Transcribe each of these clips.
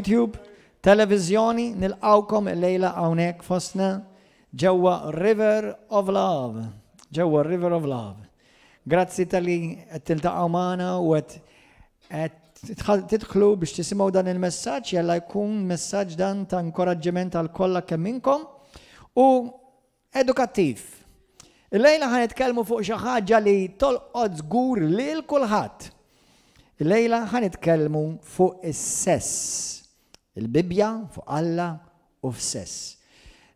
YouTube, televiżjoni, nilqgħukom illejla hawnhekk fostna ġewwa River of Love. Ġewwa River of Love. Grazzi tal-li qed tiltaqgħu magħna u qed tidħlu biex tisimgħu dan il-messaġġ, jalla jkun messaġġ dan ta' inkoraġġiment għal kollha kemm minnkom u edukattiv. Illejla ħa nitkellmu fuq xi ħaġa li tolqot żgur lil kulħadd. Illejla ħa nitkellmu fuq is-sess. Il-Bibbja fuq Alla u f'sess.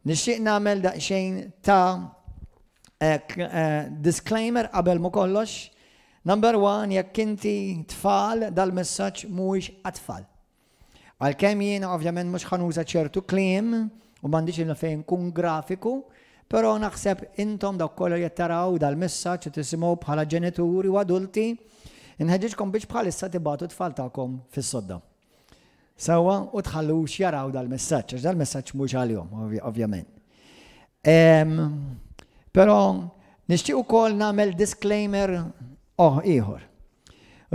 Nixtieq nagħmel daqsxejn ta' eh, eh, disclaimer qabel ma kollox. Number one, jekk inti tfal dal-messaġġ mhuwiex għat-tfal. Għalkemm jiena ovvjament mhux ħa nuża ċertu kliem u m'għandix il fejn nkun grafiku, però naħseb intom dawk kollha li qed taraw dal-messaġġ u tisimgħu bħala ġenituri u adulti, inħeġġiġkom biex bħalissa tibagħtu t-tfal tagħkom fis-sodda. Sewwa u tħallux jaraw dal-messaġġ, għax dal-messaġġ mhux għalihom, ovvjament. Però nixtieq ukoll nagħmel disclaimer oh, ieħor.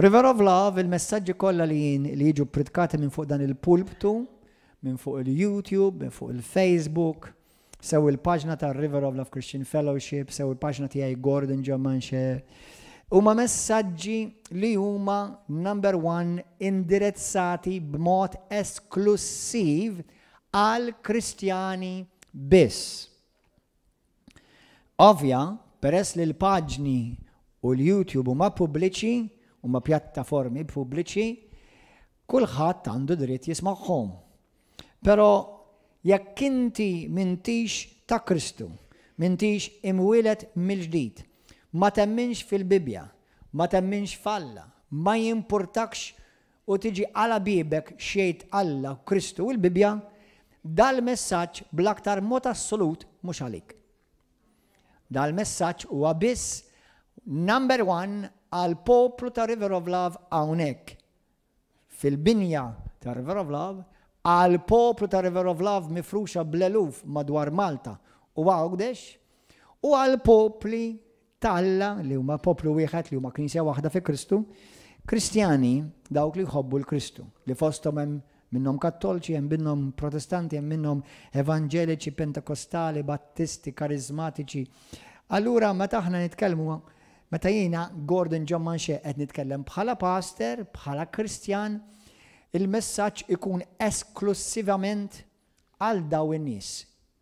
River of Love, il-messaġġi kollha li jien li jiġu ppritkati minn fuq dan il-pulptu, minn fuq il-YouTube, minn fuq il-Facebook, sew il-paġna ta' River of Love Christian Fellowship, sew il-paġna tiegħi Gordon John Manche, huma messaġġi li huma number one indirizzati b'mod esklussiv għal Kristjani biss. Ovvja, peress li l-paġni u l-YouTube huma pubbliċi, huma pjattaformi pubbliċi, kulħadd għandu dritt jismagħhom. Però jekk inti m'intix ta' Kristu, m'intix imwieled mill-ġdid, ma temminx fil-Bibbja, ma temminx f'Alla, ma jimpurtakx u tiġi għala biebek x'jgħid Alla, Kristu u l-Bibbja, dal-messaġġ bl-aktar mod assolut mhux għalik. Dal-messaġġ huwa biss number one għall-poplu ta' River of Love hawnhekk fil-binja ta' River of Love, għall-poplu ta' River of Love mifruxa bl-eluf madwar Malta u Għawdex, u għall-popli t'Alla li huma poplu wieħed li huma knisja waħda fi Kristu, Kristjani dawk li jħobbu l-Kristu, li fosthom hemm minnhom Kattolċi, hemm minnhom Protestanti, hemm minnhom Evanġeliċi, Pentekostali, Battisti, Kariżmatiċi. Allura meta aħna nitkellmu, meta jiena Gordon John Manche qed nitkellem bħala pastor, bħala Kristjan, il-messaġġ ikun esklussivament għal daw in-nies,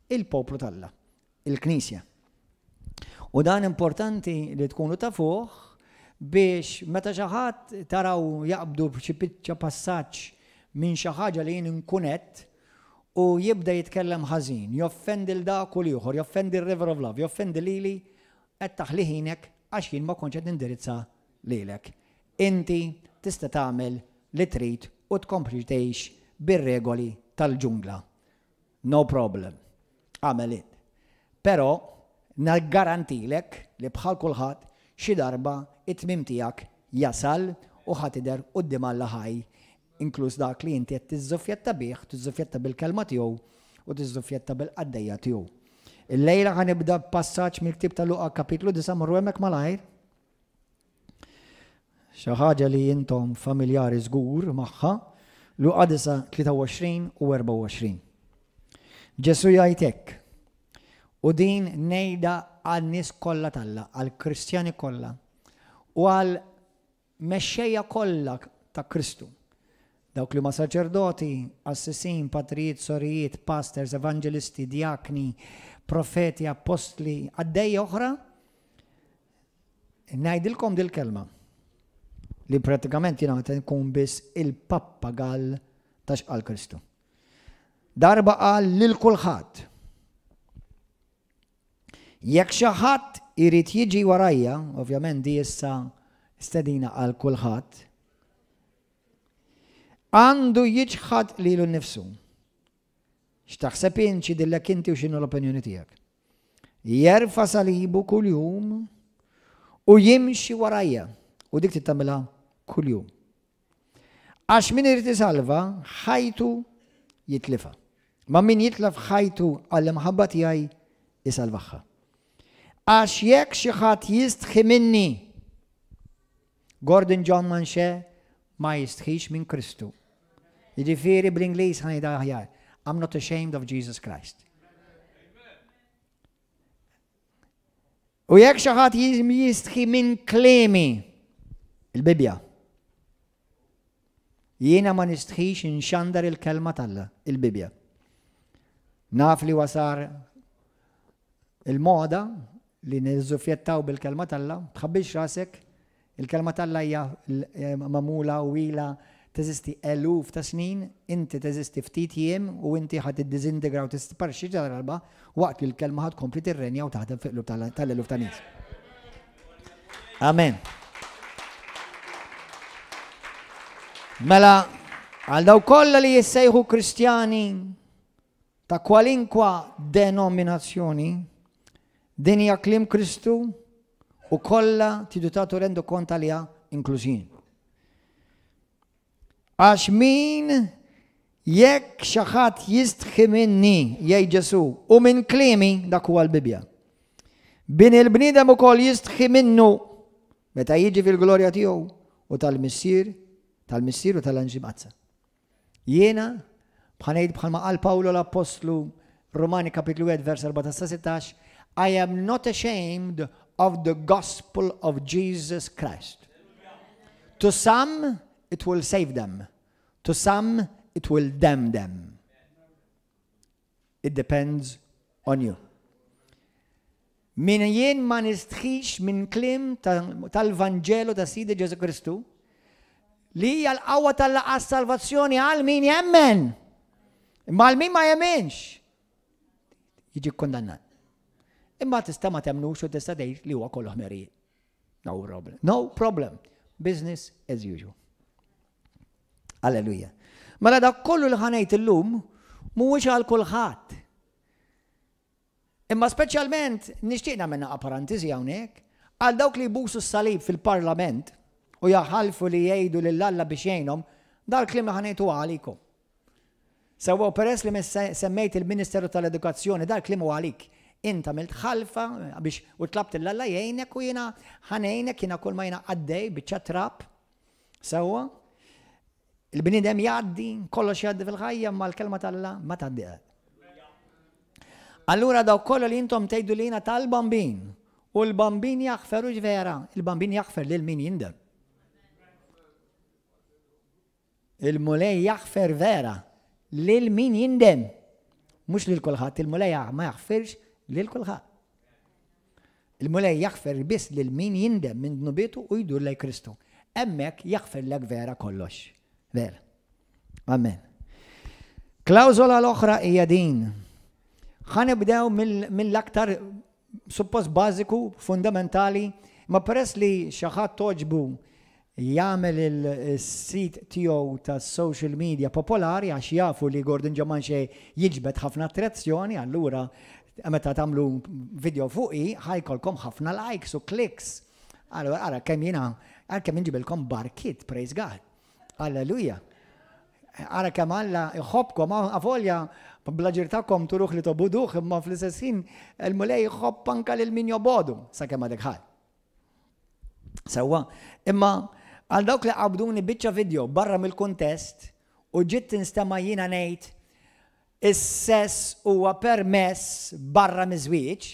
il-poplu t'Alla, il-Knisja. U dan importanti li tkunu tafuh biex meta xi ħadd taraw jaqbdu xi biċċa passaġġ minn xi ħaġa li jien inkun għedt u jibda jitkellem ħażin, joffendi 'l dak u l-ieħor, joffendi r-River of Love, joffendi lili, qed taħli ħinek għax jien ma kontx qed nindirizza lilek. Inti tista' tagħmel li trid u tkompli tgħix bir-regoli tal-ġungla. No problem. Agħmel int. Però naggarantilek li bħal kulħadd xi darba t-tmiem tiegħek jasal u ħa tidher quddiem Alla ħaj, inkluż dak li inti qed tiżżuffjetta bih, tiżżuffjetta bil-Kelma tiegħu u tiżżuffjetta bil-qaddejja tiegħu. Illejla ħa nibda b'passaġġ mill-ktieb ta' Luqa kapitlu 9 morru hemmhekk malajr. Xi ħaġa li intom familjari żgur magħha, Luqa 9, 23 u 24. Ġesù jgħid hekk, u din ngħidha għan-nies kollha t'Alla, għall-Kristjani kollha, u għal mexxejja kollha ta' Kristu. Dawk li huma saċerdoti, qassisin, patrijiet, sorijiet, pastors, evanġelisti, djakni, profeti, appostli, qaddejja oħra, Ngħidilkom dil-kelma li prattikament jiena qed nkun biss il-pappagall ta' x'qal Kristu. Darba qal lil kulħadd. Jekk xi ħadd irid jiġi warajja, ovvjament di issa stedina għal kulħadd, għandu jiċħad lilu nnifsu. X'taħseb int, x'jidhirlek inti u x'inhu l-opinjoni tiegħek? Jerfa' salibu kuljum u jimxi warajja. U dik trid tagħmilha kuljum. Għax min irid isalva ħajtu jitlifha. Ma min jitlef ħajtu għall-imħabba tiegħi isalvaħħa. Għax jekk xi ħadd jistħi minni, Gordon John Manche ma jistħix minn Kristu. Jiġifieri bl-Ingliż ħa ngħidha aħjar. I'm not ashamed of Jesus Christ. U jekk xi ħadd jistħi minn kliemi, il-Bibbja. Jiena ma nistħix inxandar il-kelma t'Alla, il-Bibbja. Naf li wasar il-moda li niżżufjettaw bil-kelma t'Alla, tħabbix rasek, Il-Kelma t'Alla hija magħmula u ilha teżisti eluf ta' snin, inti teżisti ftit jiem u inti ħa tiddiżintegra u tisparixxi xi darba waqt li l-Kelma ħa tkompli tirrenja u taħdem fi qlub tal-eluf ta' nies. Amen. Mela, għal dawk kollha li jissejħu Kristjani ta' kwalinkwa denominazzjoni, din hija kliem Kristu u kollha tridu tagħtu rendokont għaliha inkluż jien. Għax min jekk xi ħadd jistħi minni, jgħid Ġesù, u minn kliemi dak huwa l-Bibbja. Bin il-bniedem ukoll jistħi minnu meta jiġi fil-glorja tiegħu u tal-Missier, tal-Missier u tal-Anġli Mqaddsa. Jiena, bħal ngħid bħalma qal Pawlu l-Appostlu Rumani kapitlu 1 vers 14 sa 16, I am not ashamed of the gospel of Jesus Christ. To some it will save them. To some it will damn them. It depends on you. Min jien ma nistħix minn kliem tal-Vanġelu ta' Sidi Ġesu Kristu li hija l-qawwa tal-laqgħa salvazzjoni għal min jemmen. Imma għal min ma jemmenx jiġi kondannat. Imma tista' ma temnux u tista' tgħid li huwa kollu ħmerijiet. No problem. No problem. Business as usual. Alleluja. Mela dak kollu li ħanejt illum mhuwiex għal kulħadd. Imma speċjalment nixtieq nagħmel naqa' parantesi hawnhekk għal dawk li jbusu s-salib fil-Parlament u jaħalfu li jgħidu lil Alla biex jgħinhom, dal-kliem li ħanejt huwa għalikom. Sewwa u peress li semmejt il-Ministeru tal-Edukazzjoni dal-kliem huwa għalik. Int għamilt ħalfa biex u tlabt lil Alla jgħinek u jiena ħa ngħinek jiena kulma jiena qaddej biċċa trab. Sewwa? Il-bniedem jgħaddi, kollox jgħaddi fil-ħajja, imma l-kelma t'Alla ma tgħaddi qatt. Allura dawk kollha li intom tgħidu li jiena tal-bambin u l-bambin jaħfer u vera, il-bambin jaħfer lil min jindem. Il-Mulej jaħfer vera lil min jindem. Mhux lil kulħadd, il-Mulej ma jaħfirx lil kulħadd. Il-Mulej jaħfer biss lil min jindem minn dnubietu u jdur lejn Kristu. Hemmhekk jaħfirlek vera kollox. Vera. Amen. Klawżola l-oħra hija din. Ħa nibdew mill-aktar suppost bażiku, fundamentali, ma peress li xi ħadd toġbu jagħmel il-sit tiegħu tas-social media popolari għax jafu li Gordon Ġamanxe jiġbed ħafna attrezzjoni, allura meta tagħmlu video fuqi ħa jkollkom ħafna likes u clicks. Allura ara kemm jiena ara kemm inġibilkom barkiet, praise God. Alleluja. Ara kemm Alla jħobbkom, avolja bl-aġir tagħkom turuh li tobuduh, imma fl-istess ħin il-Mulej jħobb anka lil min jobodu, sakemm għadek ħaj. Sewwa, imma għal dawk li qabduni biċċa video barra mill-kuntest u ġiet tinstema' jiena ngħid is-sess huwa permess barra miż-żwieġ,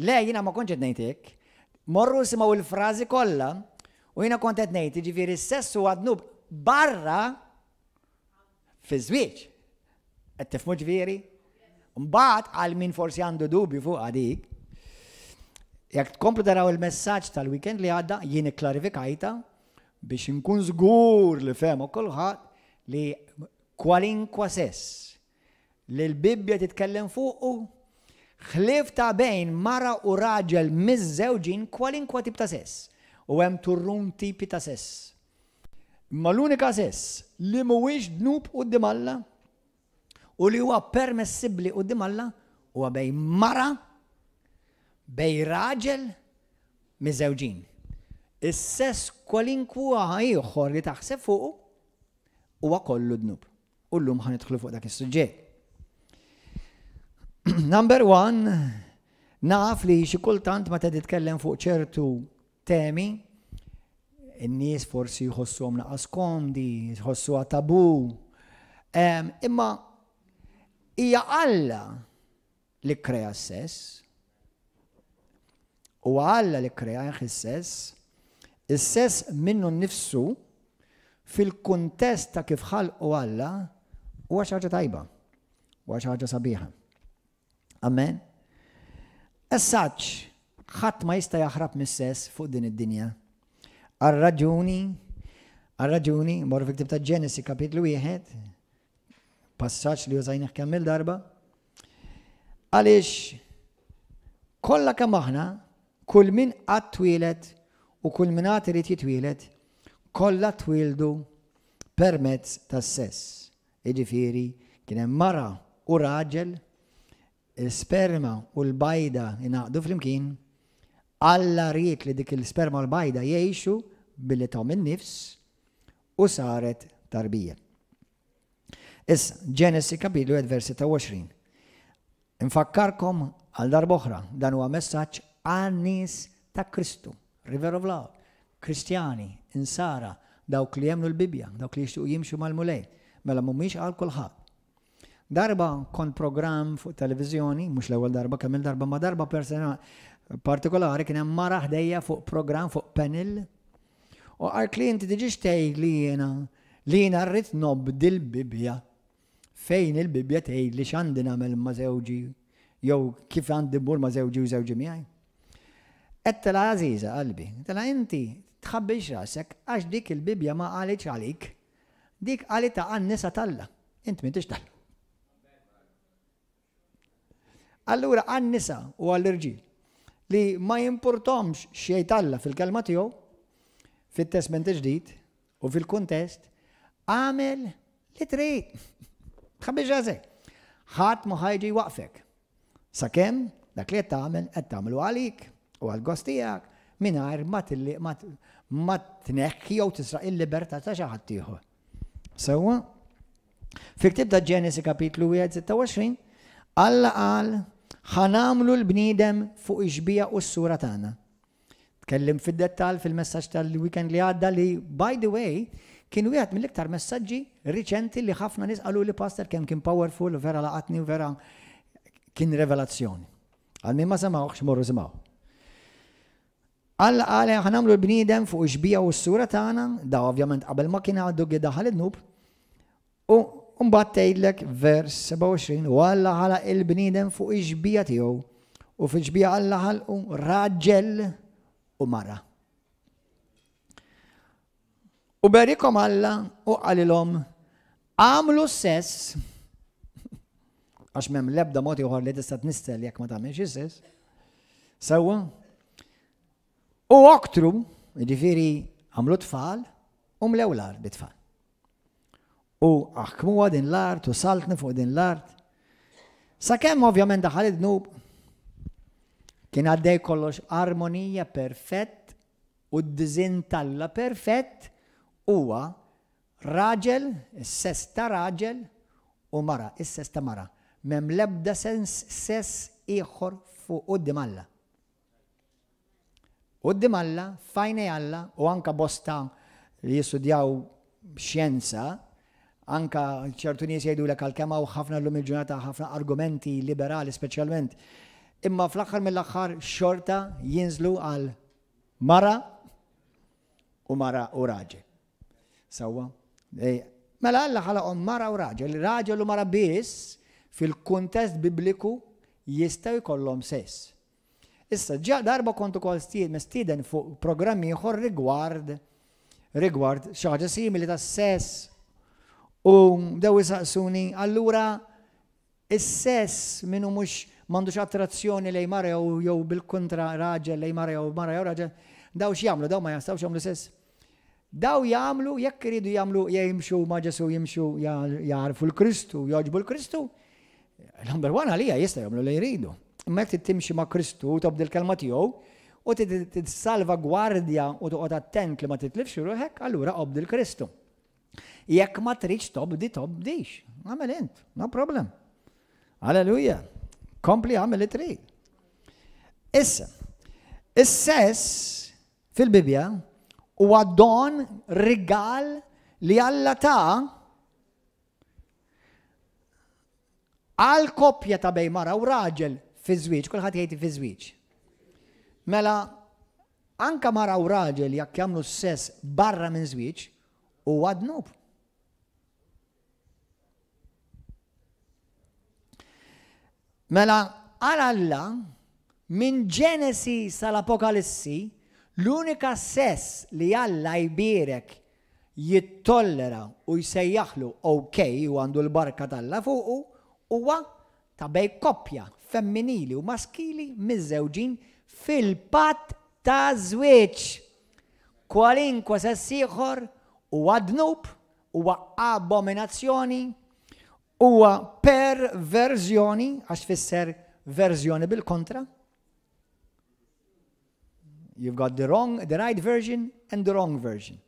le jiena ma kontx qed ngħid hekk. Morru simgħu il-frażi kollha u jiena kont qed ngħid jiġifieri s-sess huwa dnub barra Fiż-żwieġ. Qed tifhmu ġifieri? Mbagħad għal min forsi għandu dubju fuqha dik, jekk tkomplu taraw il-messaġġ tal-weekend li għadda, jien ikklarifikajta biex inkun żgur li fehmu kulħadd li kwalinkwa sess li l-Bibbja titkellem fuqu ħlief ta' bejn mara u raġel miżżewġin kwalinkwa tip ta' sess. U hemm turrun tipi ta' sess. Imma l-unika sess li mhuwiex dnub quddiem Alla u li huwa permessibbli quddiem Alla huwa bejn mara, bejn raġel miżżewġin. Is-sess kwalinkwa ieħor li taħseb fuqu huwa kollu dnub. U llum ħa nidħlu fuq dak is-suġġett. Number one, naf li xi kultant meta titkellem fuq ċertu Temi, In-nies forsi jħossuhom naqas komdi, jħossuha tabù. Imma hija Alla li kkrea s-sess. Huwa Alla li kkrea s-sess. Is-sess minnu nnifsu fil-kuntest ta' kif ħalqu Alla huwa xi ħaġa tajba, huwa xi ħaġa sabiħa. Amen. As such, ħadd ma jista' jaħrab mis-sess fuq din id-dinja. Għal-raġuni, għal-raġuni, morru fi ktieb ta' Ġenesi kapitlu 1, passaġġ li użajnih kemm il-darba, għaliex kollha kemm aħna, kull min qatt twieled u kull min għad irid jitwieled, kollha twieldu permezz tas-sess. Jiġifieri kien hemm mara u raġel, il-sperma u l-bajda ingħaqdu flimkien, Alla ried li dik il-sperma u l-bajda jgħixu billi tahom in-nifs u saret tarbija. Issa, Ġenesi kapitlu 1 vers 26. Infakkarkom għal darb'oħra, dan huwa messaġġ għan-nies ta' Kristu, River of Love, Kristjani, Insara, dawk li jemmnu l-Bibbja, dawk li jixtiequ jimxu mal-Mulej, mela mhumiex għal kulħadd. Darba kont programm fuq televiżjoni, mhux l-ewwel darba, kemm il-darba, ma darba persona partikolari kien hemm mara ħdejja fuq programm fuq panel u qalt li inti tiġix tgħid li jiena li jiena rrid nobdi l-Bibbja fejn il-Bibbja tgħid li x'għandi nagħmel ma' żewġi jew kif għandi mmur ma' żewġi u żewġi miegħi. Għedtilha għażiża qalbi, għedtilha inti tħabbilx rasek għax dik il-Bibbja ma qalitx għalik, dik qalitha għan-nisa t'Alla. Int m'intix t'Alla. Allura għan-nisa u għall-irġiel li ma jimpurtomx x'jgħid Alla fil-kelma tiegħu, fit-Testment il-Ġdid u fil-kuntest, agħmel li trid. Tħabbix rasek. Ħadd ma ħajġi jwaqfek. Sakemm dak li qed tagħmel qed tagħmlu għalik u għall-gost tiegħek mingħajr ma tilli ma tneħħi jew tisraq il-libertà ta' xi ħadd ieħor. Sewwa? Fil-ktieb ta' Ġenesi kapitlu 1 26, Alla qal ħa nagħmlu l-bniedem fuq ix-xbieha u s-sura tagħna. Tkellim fid-dettall fil-messaġġ tal-weekend li għadda li, by the way, kien wieħed mill-iktar messaġġi riċenti li ħafna nies qalu li pastor kemm kien powerful u vera laqatni u vera kien revelazzjoni. Għal min ma semawx, morru simgħu. Alla qal ħa nagħmlu l-bniedem fuq ix-xbieha u s-sura tagħna, da ovvjament qabel ma kien għadu daħal id-dnub, u mbagħad tgħidlek vers 27 u Alla ħalaq il-bniedem fuq ix-xbieha tiegħu u fil-xbieha Alla ħalqu raġel u mara. U berikhom Alla u qalilhom agħmlu sess għax m'hemm l-ebda mod ieħor li tista' tnissel jekk ma tagħmilx is-sess. Sewwa. U aktru, jiġifieri għamlu tfal u mlew l-art bit-tfal. U aħkmuha din l-art u saltnu fuq din l-art. Sakemm ovvjament daħal id-dnub kien għaddej kollox armonija perfett u d-disinn t'Alla perfett huwa raġel, is-sess ta' raġel u mara, is-sess ta' mara. M'hemm l-ebda sens sess ieħor fuq quddiem Alla. Quddiem Alla, f'għajnej Alla u anka bosta li jistudjaw xjenza, anka ċertu nies jgħidulek għalkemm hawn ħafna llum il-ġurnata ħafna argumenti liberali speċjalment, imma fl-aħħar mill-aħħar xorta jinżlu għal mara u mara u raġel. Sewwa? Mela Alla ħalaqhom mara u raġel, raġel u mara biss fil-kuntest bibliku jistgħu jkollhom sess. Issa, ġa darba kont ukoll mistieden fuq programm ieħor rigward rigward xi ħaġa simili ta' sess. U bdew isaqsuni, allura is-sess min hu mhux m'għandux attrazzjoni lejn mara jew jew bil-kontra raġel lejn mara jew mara jew raġel, daw x'jagħmlu, daw ma jistgħux jagħmlu sess. Daw jagħmlu jekk iridu jagħmlu jimxu ma' Ġesu jimxu jagħrfu l-Kristu, jogħġbu l-Kristu, number one għalija jista' jagħmlu li jridu. Imma jekk timxi ma' Kristu u tobdi l-kelma tiegħu u tissalvagwardja u toqgħod attent li ma titlifx ruħek, allura obdi l-Kristu. Jekk ma tridx tobdi, tobdix. Agħmel int, no problem. Alleluja. Kompli agħmel li trid. Issa, is-sess fil-Bibja huwa don rigal li Alla ta. Għal koppja ta' bejn mara u raġel fi żwieġ, kulħadd jgħid fi żwieġ. Mela, anka mara u raġel jekk jagħmlu sess barra minn żwieġ, huwa dnub. Mela, għal Alla, minn Ġenesi sal-Apokalissi, l-unika sess li Alla jbierek, jittollera u jsejjaħlu ok u għandu l-barka t'Alla fuqu huwa ta' bejn koppja femminili u maskili miżżewġin fil-patt ta' żwieġ. Kwalinkwe sess ieħor huwa dnub, huwa abominazzjoni, huwa perverżjoni, għax tfisser verżjoni bil-kontra. You've got the wrong, the right version and the wrong version.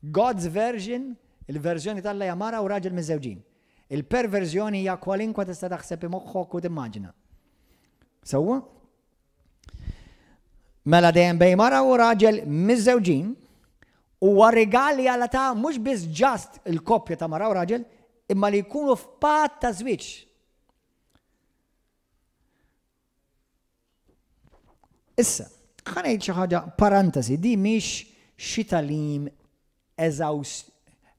God's version, il-verżjoni t'Alla hija mara u raġel miżżewġin. Il-perverżjoni hija kwalinkwa tista' taħseb moħħok u timmaġina. Sewwa? Mela dejjem bejn mara u raġel miżżewġin huwa rigal li Alla ta mhux biss ġast il-koppja ta' mara u raġel, imma li jkunu f'patt ta' żwieġ. Issa, ħa ngħid xi ħaġa parantesi, di mhix xi tagħlim exhaust,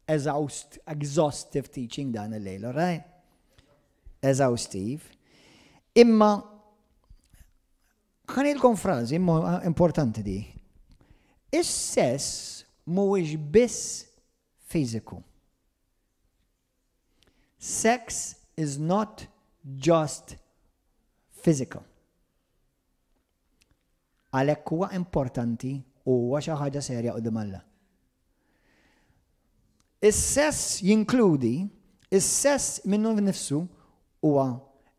exhaust, exhaustive teaching dan il-lejl, all right? Exhaustive. Imma ħa ngħidilkom frażi importanti di. Is-sess mhuwiex biss fiżiku. Sex is not just physical. Għalhekk huwa importanti u huwa xi ħaġa serja quddiem Alla. Is-sess jinkludi, is-sess minnu nnifsu huwa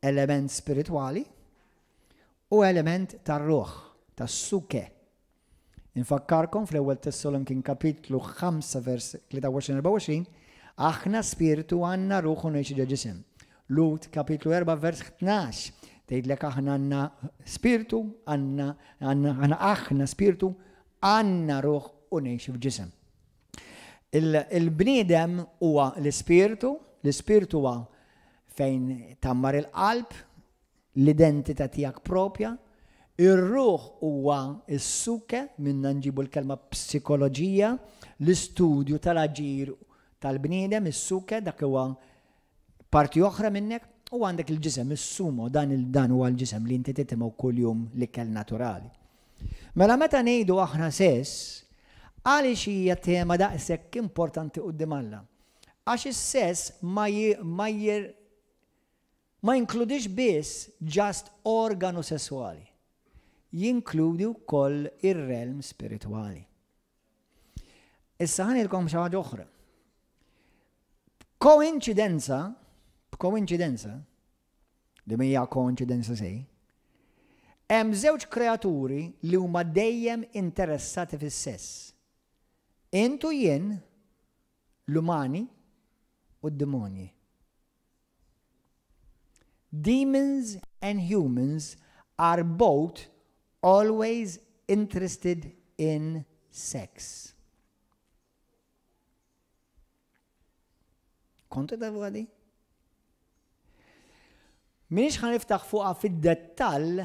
element spiritwali u element tar-ruħ, tas-suke. Infakkarkom fl-Ewwel Tessalonikin kapitlu 5 vers 23-24, aħna spirtu għandna ruħ u ngħixu ġo ġisem. Lut kapitlu 4 vers 12 tgħidlek aħna għandna spirtu, għandna aħna aħna spirtu, għandna ruħ u ngħixu f'ġisem. Il-bniedem huwa l-ispirtu, l-ispirtu huwa fejn tammar il-qalb, l-identità tiegħek propja, ir-ruħ huwa s-suke, minnha nġibu l-kelma psikoloġija, l-istudju tal-aġir tal-bniedem, is-suke, dak huwa parti oħra minnek, u għandek il-ġisem, is-sumo, dan il-dan huwa l-ġisem li inti titimgħu kuljum l-ikel naturali. Mela meta ngħidu aħna sess, għaliex hija tema daqshekk importanti quddiem Alla? Għax is-sess ma ma Ma jinkludix biss just organu sesswali. Jinkludi wkoll ir-realm spiritwali. Issa ħa ngħidilkom xi ħaġa oħra. B'koinċidenza, b'koinċidenza, li mhija koinċidenza sej, hemm żewġ kreaturi li huma dejjem interessati fis-sess. Int u jien, l-umani u d-demonji. Demons and humans are both always interested in sex. Kontu tafu għadi? Minix ħa niftaħ fuqha fid-dettall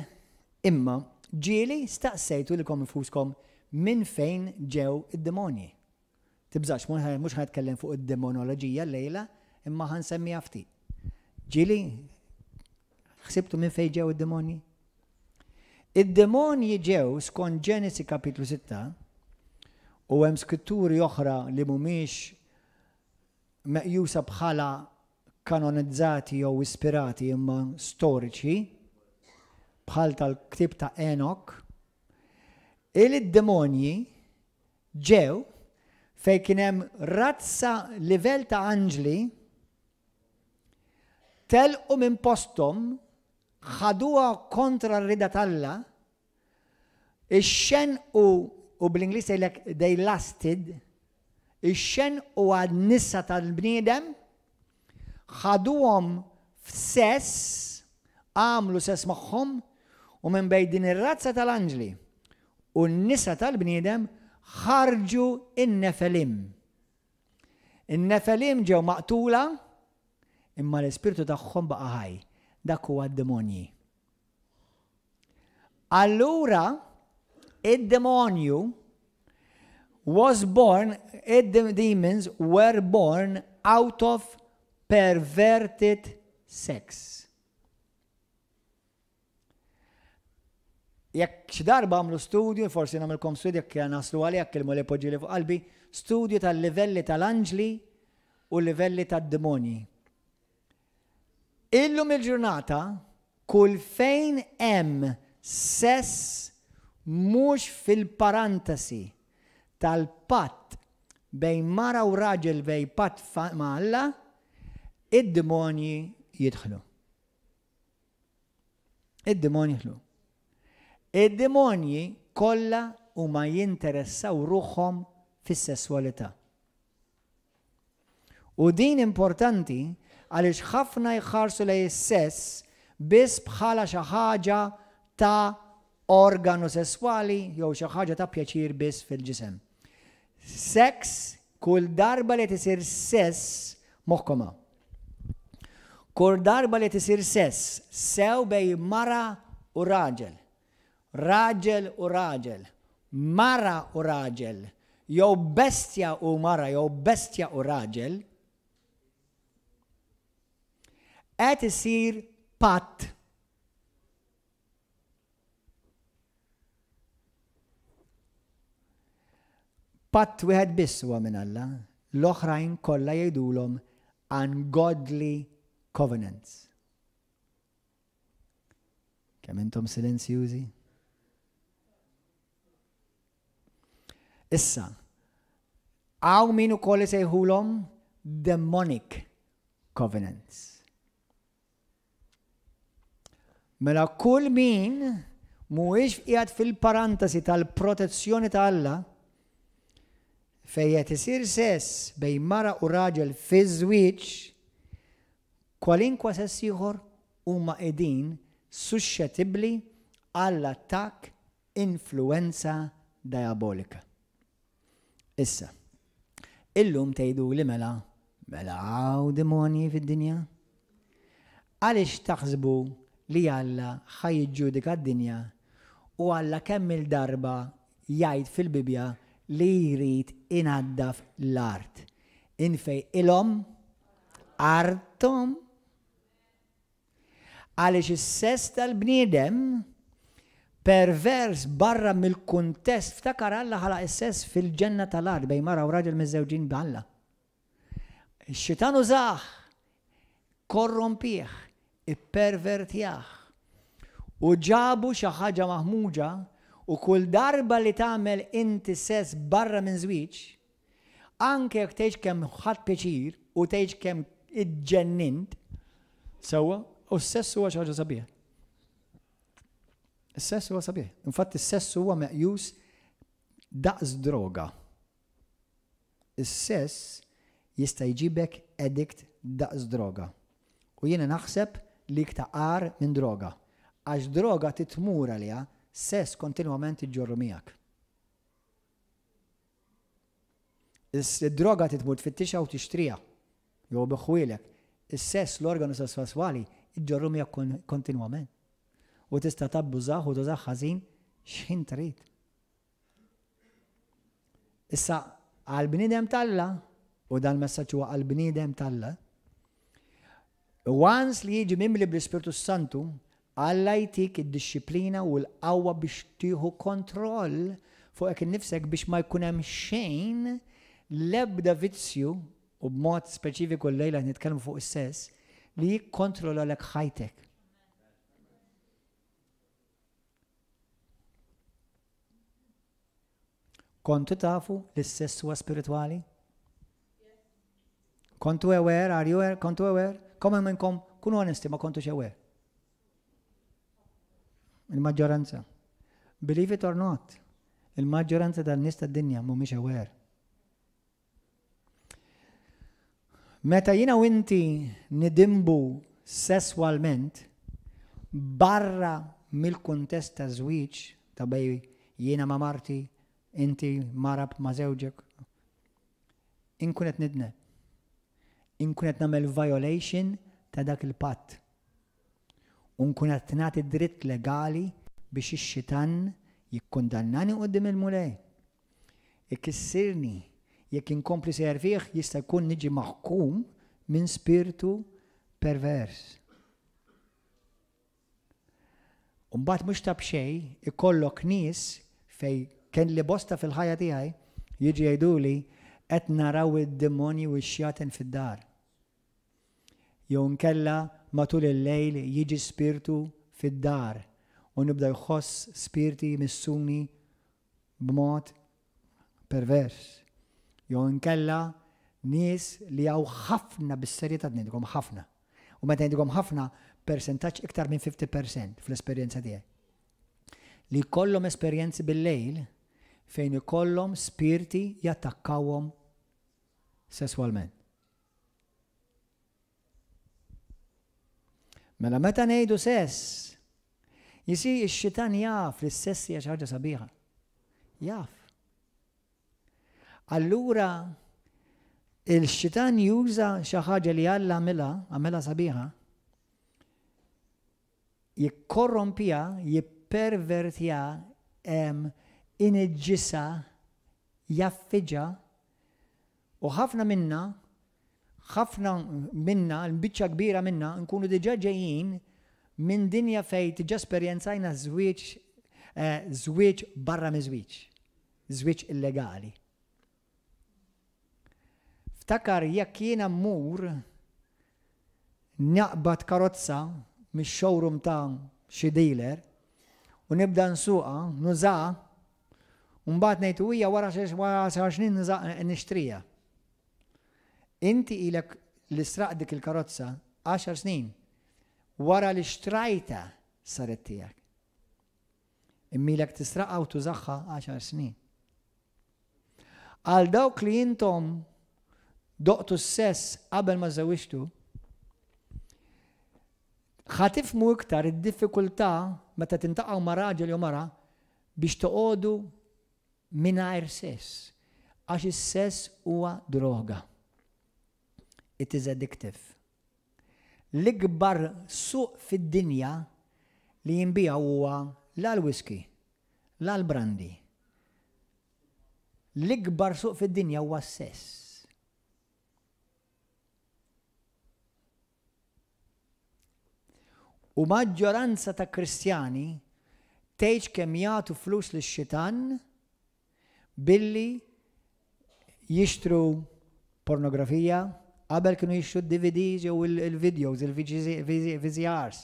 imma ġieli staqsejtu lilkom infuskom minn fejn ġew id-demonji. Tibżax, mhux ħa nitkellem fuq id-demonoloġija llejla, imma ħa nsemmiha ftit. Ġieli ħsibtu minn fejn ġew id-demonji? Id-demonji ġew skont Ġenesi kapitlu 6 u hemm skritturi oħra li mhumiex meqjusa bħala kanonizzati jew ispirati imma storiċi, bħal tal-ktieb ta' Enok, il-demonji ġew fejn kien hemm razza livell ta' anġli telqu minn posthom, ħaduha kontra r-rieda t'Alla, ixxennqu u bl-Ingliż tgħidlek they lusted, ixxennqu għan-nisa tal-bniedem, ħaduhom f'sess, għamlu sess magħhom, u minn bejn din ir-razza tal-anġli u n-nisa tal-bniedem ħarġu n-Nefelim. In-Nefelim ġew maqtula, imma l-ispirtu tagħhom baqa' ħaj. Dak huwa d-demonji. Allura, id-demonju was born, id-demons were born out of perverted sex. Jekk xi darba għamlu studju, forsi nagħmilkom studju jekk naslu għalih jekk il-Mulej poġġieli fuq qalbi, studju tal-livelli tal-anġli u livelli tad-demonji. Illum il-ġurnata kull fejn hemm sess mhux fil-parantesi tal-patt bejn mara u raġel bejn patt ma' Alla, id-demonji jidħlu. Id-demonji jidħlu. Id-demonji kollha huma jinteressaw ruħhom fis-sesswalità. U din importanti għaliex ħafna jħarsu lejn is-sess biss bħala xi ħaġa ta' organu sesswali jew xi ħaġa ta' pjaċir biss fil-ġisem. Sex, kull darba li tisir sess, moħħkom hawn. Kull darba li tisir sess, sew bejn mara u raġel, raġel u raġel, mara u raġel, jew bestja u mara jew bestja u raġel, qed isir patt. Patt wieħed biss huwa minn Alla, l-oħrajn kollha jgħidulhom ungodly covenants. Kemm intom silenzjużi? Issa, hawn min ukoll isejħulhom demonic covenants. Mela kull min mhuwiex qiegħed fil-parantesi tal-protezzjoni ta' Alla, fejn qed isir sess bejn mara u raġel fiż-żwieġ, kwalinkwa sess ieħor huma qegħdin suxxetibbli għall-attakk influwenza diabolika. Issa, illum tgħiduli mela, mela hawn demonji fid-dinja? Għaliex taħsbu li Alla ħa jiġġudika d-dinja u Alla kemm-il darba jgħid fil-Bibbja li jrid inaddaf l-art? Infejqilhom arthom Għaliex is-sess tal-bniedem pervers barra mill-kuntest, ftakar Alla ħalaq is-sess fil-ġenna tal-art bejn mara u raġel miżżewġin b'Alla. Ix-xitan użah, korrompih, ippervertjah u ġabu xi ħaġa maħmuġa u kull darba li tagħmel inti sess barra minn żwieġ, Anke jekk tgħidx kemm ħadt pjaċir u tgħidx kemm iġġennint, sewwa, u s-sess huwa xi ħaġa sabiħ. Is-sess huwa sabiħ. Infatti s-sess huwa meqjus daqs droga. Is-sess jista' jġibek addict daqs droga. U jiena naħseb li iktar agħar minn droga. Għax droga titmur għaliha, sess kontinwament iġġorru miegħek. Id-droga trid tmur tfittixha u tixtriha, jew ibiħħuhielek. Is-sess, l-organu sesswali, iġġorru miegħek kontinwament. U tista' tabbużah u tużah ħażin x'ħin trid. Issa, għall-bniedem t'Alla, u dan messaġġ huwa għall-bniedem t'Alla, Once li jiġi mimli bl-Ispirtu s-Santu, Alla jtik id-dixxiplina u l-qawwa biex tieħu kontroll fuqek innifsek biex ma jkun hemm xejn, l-ebda vizzju, u b'mod speċifiku llejla qed nitkellmu fuq is-sess, li jikkontrollalek ħajtek. Kontu tafu li s-sess huwa spiritwali? Kontu aware, are you aware? Kontu aware? Kemm hemm minnkom, kunu onesti, ma kontux aware. Il-maġġoranza. Believe it or not, il-maġġoranza tan-nies tad-dinja mhumiex aware. Meta jiena u inti nidinbu sesswalment barra mill-kuntest ta' żwieġ ta' bejn jiena ma' marti, inti mara ma' żewġek, inkun qed nidneb. Inkun qed nagħmel violation ta' dak il-patt. U nkun qed nagħti dritt legali biex ix-xitan jikkundannani quddiem il-Mulej. Ikissirni jekk inkompli sejjer fih jista' jkun niġi maħkum minn spirtu pervers. U mbagħad mhux ta' b'xejn ikollok nies fejn kelli bosta fil-ħajja tiegħi jiġu jgħiduli qed naraw id-demonji u x-xjaten fid-dar. Jew inkella matul il-lejl jiġi spirtu fid-dar u nibda jħoss spirti jmissuni b'mod pervers. Jew inkella nies li hawn ħafna bis-serjetà ngħidilkom ħafna. U meta ngħidilkom ħafna, persentaġġ iktar minn 50% fl-esperjenza tiegħi. Li jkollhom esperjenzi bil-lejl fejn ikollhom spirti jattakkawhom sesswalment. Mela meta ngħidu sess, jisi x-xitan jaf li s-sess hija xi ħaġa sabiħa. Jaf. Allura il-xitan juża xi ħaġa li Alla għamilha, għamilha sabiħa, jikkorrompija, jippervertija, iniġġisha, jaffiġa U ħafna minna, ħafna minna, l-biċċa kbira minna, nkunu diġà ġejjin minn dinja fejn diġà esperjenzajna żwieġ żwieġ barra miż-żwieġ, żwieġ illegali. Ftakar jekk jiena mmur naqbad karozza mix-showroom ta' xi dealer u nibda nsuqha, nużaha, U mbagħad ngħid u hija wara wara snin nixtriha. Inti ilek li sraqt dik il-karozza għaxar snin. Wara li xtrajtha saret tiegħek. Imma ilek tisraqha u tużaha għaxar snin. Għal dawk li intom doqtu s-sess qabel ma żewġtu, ħa tifhmu iktar id-diffikultà meta tintaqgħu ma' raġel jew mara biex toqogħdu mingħajr sess, għax is-sess huwa droga. It is addictive. L-ikbar suq fid-dinja li jinbiegħu huwa la l-whisky, la l-brandy. L-ikbar suq fid-dinja huwa s-sess. U maġġoranza ta' Kristjani tgħidx kemm jagħtu flus lix-xitan billi jixtru pornografija, qabel kienu jixtru d-DVDs jew il-videos, il-VCRs,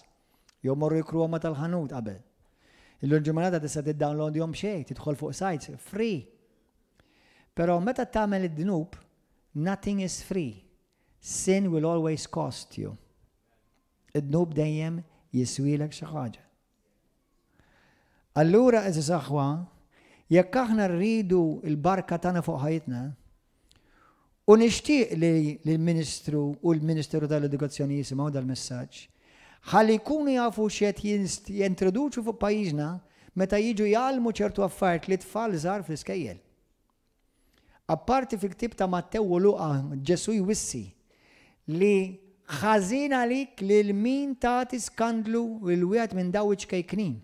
jew morru jikruhom ma' tal-ħanut qabel. Illum ġurnata tista' tiddownloadjhom b'xejn, tidħol fuq sites free. Però meta tagħmel id-dnub, nothing is free. Sin will always cost you. Id-dnub dejjem jiswilek xi ħaġa. Allura, għeżież aħwa, jekk aħna rridu l-barka tagħna fuq ħajjitna, u nixtieq li l-Ministru u l-Ministeru tal-Edukazzjoni jisimgħu dal-messaġġ, ħalli jkunu jafu x'qed jintroduċu fuq pajjiżna meta jiġu jgħallmu ċertu affarijiet lit-tfal żgħar fl-iskejjel. Apparti fil-ktieb ta' Mattew u Luqa Ġesù jwissi li ħażin għalik lil min tagħti skandlu lil wieħed minn dawn iċ-ċkejknin.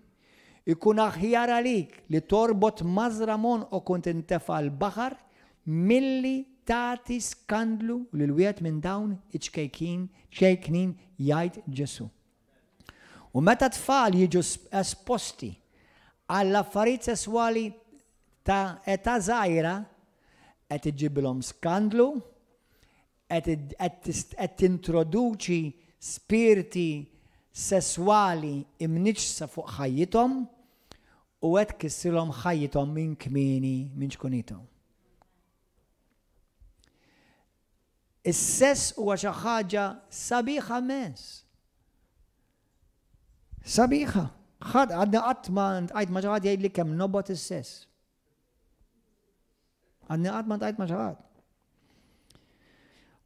Ikun aħjar għalik li torbot mażra m'għonqok u tintefa' l-baħar milli tagħti skandlu lil wieħed minn dawn iċ-ċkejkin ċkejknin jgħid Ġesù. U meta tfal jiġu esposti għall-affarijiet sesswali ta' età żgħira qed iġġibilhom skandlu, qed tintroduċi spirti sesswali imniġġsa fuq ħajjithom u qed tkissrilhom ħajjithom minn kmieni minn ċkunithom. Is-sess huwa xi ħaġa sabiħa mmens. Sabiħa. Ħadd għadni qatt ma ntqajt ma' xi ħadd jgħidli kemm nobgħod is-sess. Għadni qatt ma ntqajt ma' xi ħadd.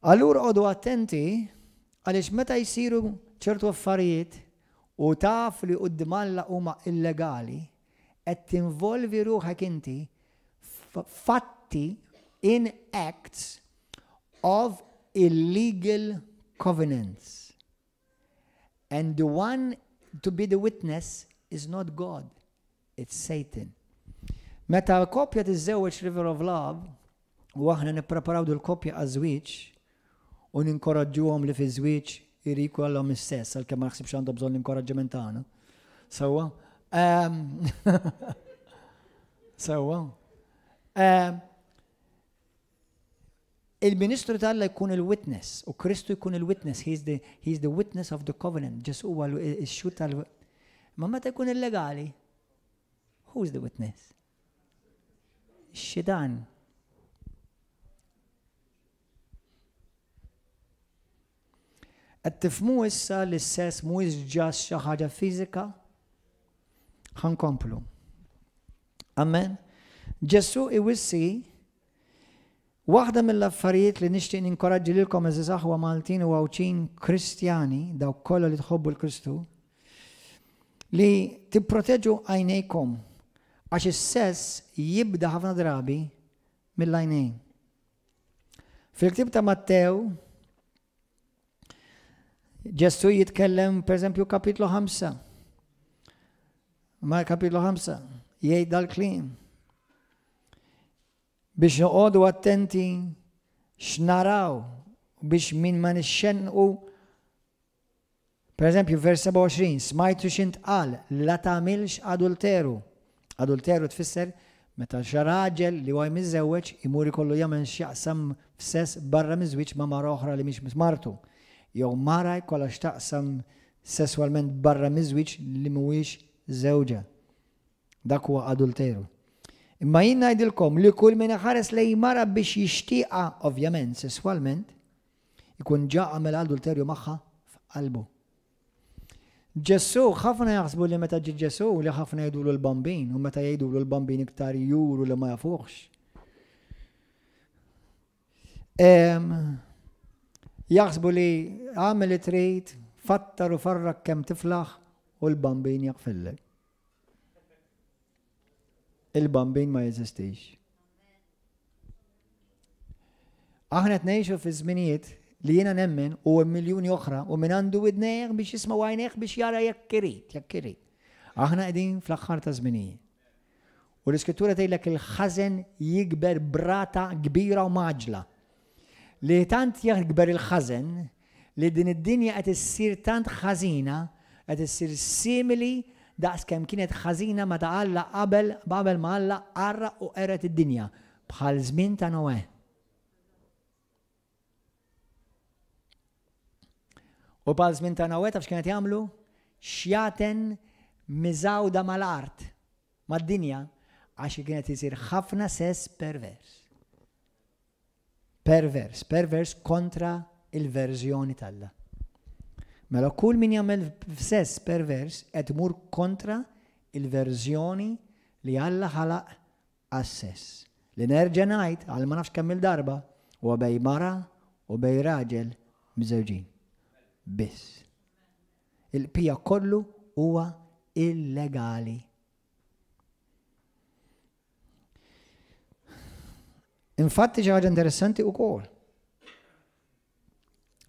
Allura qogħdu attenti għaliex meta jsiru ċertu affarijiet u taf li quddiem Alla huma illegali, qed tinvolvi ruħek inti f'atti in acts of illegal covenants. And the one To be the witness is not God, it's Satan. Meta koppja tiżżewweġ River of Love, u aħna nippreparaw dil-koppja għaż-żwieġ u ninkoraġġuhom li fiż-żwieġ irid jkollhom is-sess għalkemm ma naħsibx għandhom bżonn l-inkoraġġiment tagħna. Sewwa. Ehm, sewwa. Ehm, il-ministru tal jkun il-witness u Kristu jkun il-witness, he's the, he's the witness of the covenant, Ġesu huwa x-xhud tal- Ma meta jkun illegali, who's the witness? Xidan. Qed tifhmu issa li s-sess mhuwiex ġast xi ħaġa fiżika? Ħa nkomplu. Amen. Ġesù iwissi waħda mill-affarijiet li nixtieq ninkoraġġi lilkom għeżież aħwa Maltin u Għawdxin Kristjani, dawk kollha li tħobbu l-Kristu, li tipproteġu għajnejkom għax is-sess jibda ħafna drabi mill-għajnejn. Fil-ktib ta' Mattew, Ġesù jitkellem, per eżempju, kapitlu 5. Ma kapitlu 5, jgħid dal-klim. Biex noqogħdu attenti x'naraw biex min ma nixxenqu Per eżempju, vers 27, smajtu x'intqal, la tagħmilx adulteru. Adulteru tfisser meta xi raġel li huwa miżżewweġ imur ikollu jagħmel x'jaqsam f'sess barra miż-żwieġ ma' mara oħra li mhix martu. Jew mara jkollha x'taqsam sesswalment barra miż-żwieġ li mhuwiex żewġha. Dak huwa adulteru. Imma jien ngħidilkom li kull min iħares lejn mara biex jixtieqha, ovvjament sesswalment, Ikun ġa għamel adulterju magħha f'qalbu. Ġesù, ħafna jaħsbu li meta ġie Ġesù li ħafna jgħidulu l-bambin u meta jgħidulu l-bambin iktar juru li ma jafuhx. Jaħsbu li għamel li trid, fattar u farrak kemm tiflaħ u l-bambin jaqfillek. Il-bambin ma jeżistix. Aħna qed ngħixu fi żminijiet li jiena nemmen u hemm miljuni oħra u min għandu widnejh biex jisma' u għajnejh biex jara jekk irid, jekk irid. Aħna qegħdin fl-aħħar ta' żminijiet. U l-iskrittura tgħidlek il-ħażen jikber brata kbira u maġla. Li tant jikber il-ħażen li din id-dinja qed issir tant ħażina, qed issir simili daqs kemm kienet ħażina meta Alla qabel qabel ma Alla għarraq u qered id-dinja, bħal żmien ta' Noè. U bħal żmien ta' Noè taf x'kienet jagħmlu? Xjaten miżgħuda mal-art, mad-dinja, għax kienet isir ħafna sess pervers. Pervers, pervers kontra il-verżjoni t'Alla. Mela kull min jagħmel sess pervers qed imur kontra il-verżjoni li Alla ħalaq għas-sess. Li nerġa' ngħid għal ma nafx kemm-il darba huwa bejn mara u bejn raġel miżżewġin. Biss. Il-qpija kollu huwa illegali. Infatti xi ħaġa interessanti wkoll.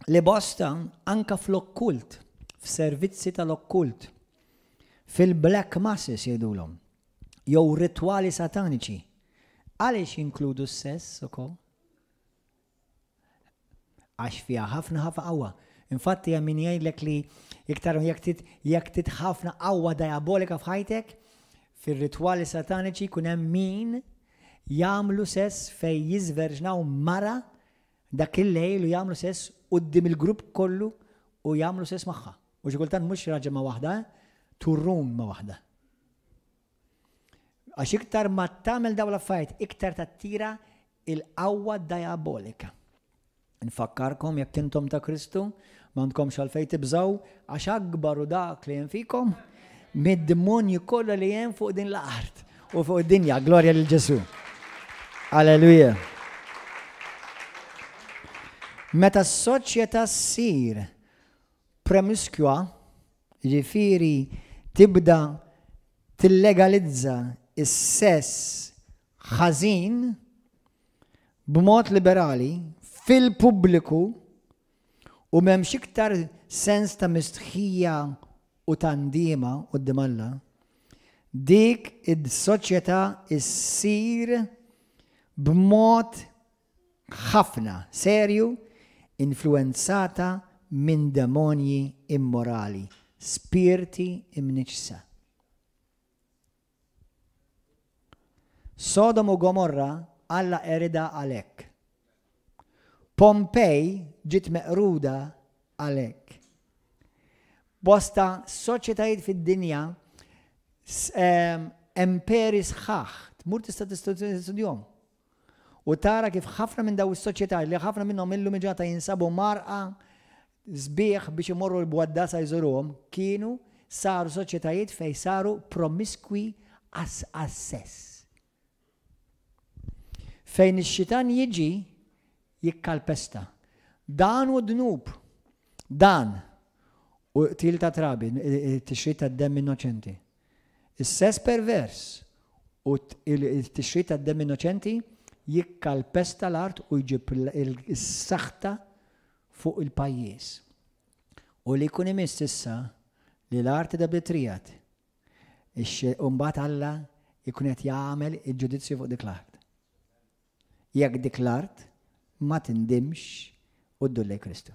Li bosta anka fl-okkult, f'servizzi tal-okkult, fil-black masses jgħidulhom, jew ritwali sataniċi, għaliex jinkludu s-sess ukoll? Għax fiha ħafna ħafna qawwa. Infatti hemm min jgħidlek li iktar jekk tit jekk tit ħafna qawwa diabolika f'ħajtek, fir-ritwali sataniċi jkun hemm min jagħmlu sess fejn jiżverġnaw mara dak il-lejl u jagħmlu sess quddiem il-grupp kollu u jagħmlu sess magħha. U xi kultant mhux raġel ma' waħda, eh? Turrun ma' waħda. Għax iktar ma tagħmel dawn l-affarijiet, iktar tattira il-qawwa diabolika. Nfakkarkom jekk intom ta' Kristu, m'għandkomx għalfejn tibżgħu għax akbar hu dak li hemm fikom mid-demonji kollha li hemm fuq din l-art u fuq id-dinja. Glorja lil Ġesù. Alleluja. Meta s-soċjetà ssir promiskwa, jiġifieri tibda tillegalizza s-sess ħażin b'mod liberali fil-pubbliku u m'hemmx iktar sens ta' mistħija u ta' ndiema quddiem Alla, dik is-soċjetà ssir b'mod ħafna serju influwenzata minn demonji immorali, spirti imniġġsa. Sodom u Gomorra Alla qeridha għalhekk. Pompej ġiet meqruda għalhekk. Bosta soċjetajiet fid-dinja emperi sħaħ, tmur tista' tistudjahom. U tara kif ħafna minn daw is-soċjetajiet li ħafna minnhom illum il-ġurnata jinsabu mgħarrqa sbieħ biex imorru l-bwaddasa jżuruhom, kienu saru soċjetajiet fejn saru promiskwi għas-sess. Fejn ix-xitan jiġi jikkalpesta. Dan hu dnub. Dan u qtil ta' trabi, tixrid ta' demm innoċenti. Is-sess pervers u t-tixrid tad-demm innoċenti jikkalpesta l-art u jġib is-saħta fuq il-pajjiż. U li jkun imiss issa li l-art tibda bit-triegħed, u mbagħad Alla jkun qed jagħmel il-ġudizzju fuq dik l-art. Jekk dik l-art ma tindimx u ddur lejn Kristu.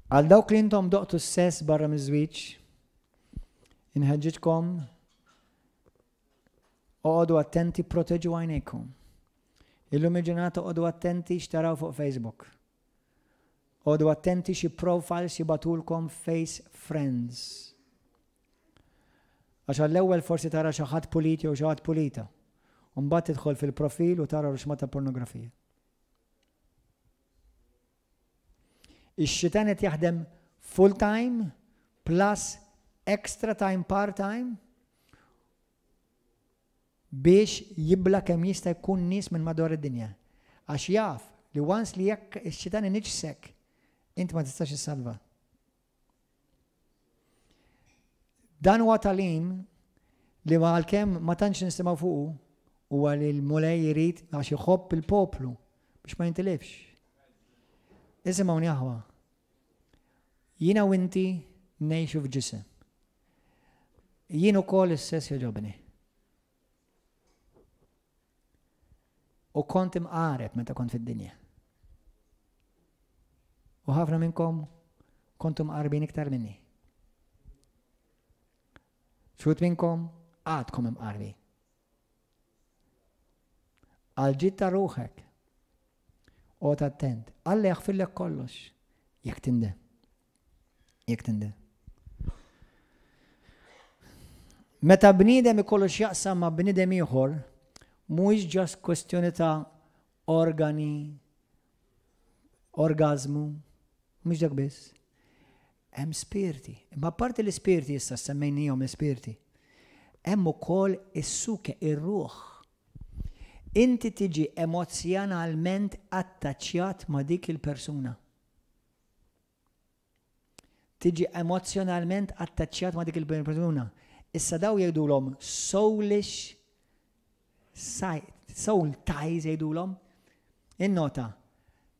Għal dawk li intom doqtu s-sess barra miż-żwieġ, inħeġġiġkom oqogħdu attenti proteġu għajnejkom. Illum il-ġurnata oqogħdu attenti x'taraw fuq Facebook. Oqogħdu attenti xi profiles jibagħtulkom face friends. Għax għall-ewwel forsi tara xi ħadd pulit jew xi ħadd pulita. U mbagħad tidħol fil-profil u tara ruxma ta' pornografija. Ix-xitan qed jaħdem full time plus extra time part time biex jibla kemm jista' jkun nies minn madwar id-dinja. Għax jaf li once li jekk ix-xitan iniġsek, int ma tistax issalva. Dan huwa tagħlim li ma għalkemm ma tantx nisimgħu fuqu huwa li l-Mulej irid għax iħobb il-poplu biex ma jintilifx. Isimgħuni aħwa. Jiena u inti ngħixu f'ġisem. Jien ukoll is-sess jogħġobni. U kont imqareb meta kont fid-dinja. U ħafna minnkom kontu mqarbin iktar minni. Xut minnkom għadkom imqarbin. Għal ġid ta' ruħek. Oqgħod attent. Alla jaħfirlek kollox jekk tindem. Jekk tindem. Meta bniedem ikollu x'jaqsam ma' bniedem ieħor, mhuwiex ġast kwestjoni ta' organi, orgazmu, mhux dak biss. Hemm spirti. Imma apparti l-ispirti issa semmejnihom l-ispirti. Hemm ukoll is-suke, ir-ruħ. Inti tiġi emozzjonalment attaċċjat ma' dik il-persuna. Tiġi emozzjonalment attaċċjat ma' dik il-persuna. Issa daw jgħidulhom soulish soul ties jgħidulhom. Innota,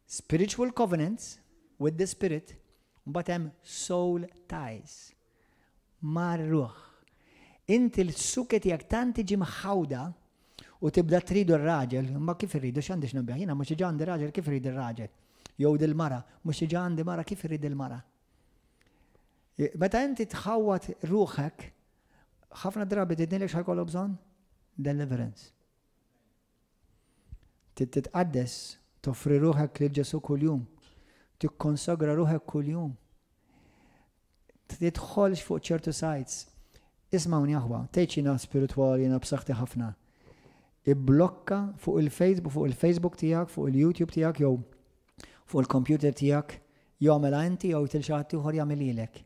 spiritual covenants with the spirit, mbagħad hemm soul ties. Mar-ruħ. Inti l-suke tiegħek tant tiġi mħawda u tibda tridu r-raġel, imma kif irridu x'għandi x'nibgħa, jiena mhux diġà għandi raġel kif irrid ir-raġel. Jew dil-mara, mhux diġà għandi mara kif irrid il-mara. Meta inti tħawwad ruħek, ħafna drabi tidnilek x'ħajkollu bżonn? Deliverance. Trid titqaddes, toffri ruħek lil Ġesù kuljum, tikkonsagra ruħek kuljum. Tidħolx fuq ċertu sites. Ismawni aħwa, tgħidx jiena spiritwali, jiena b'saħħti ħafna. Ibblokka fuq il-Facebook, fuq il-Facebook tiegħek, fuq il-YouTube tiegħek jew fuq il-computer tiegħek, jew għamela inti jew til xi ħadd ieħor jagħmililek.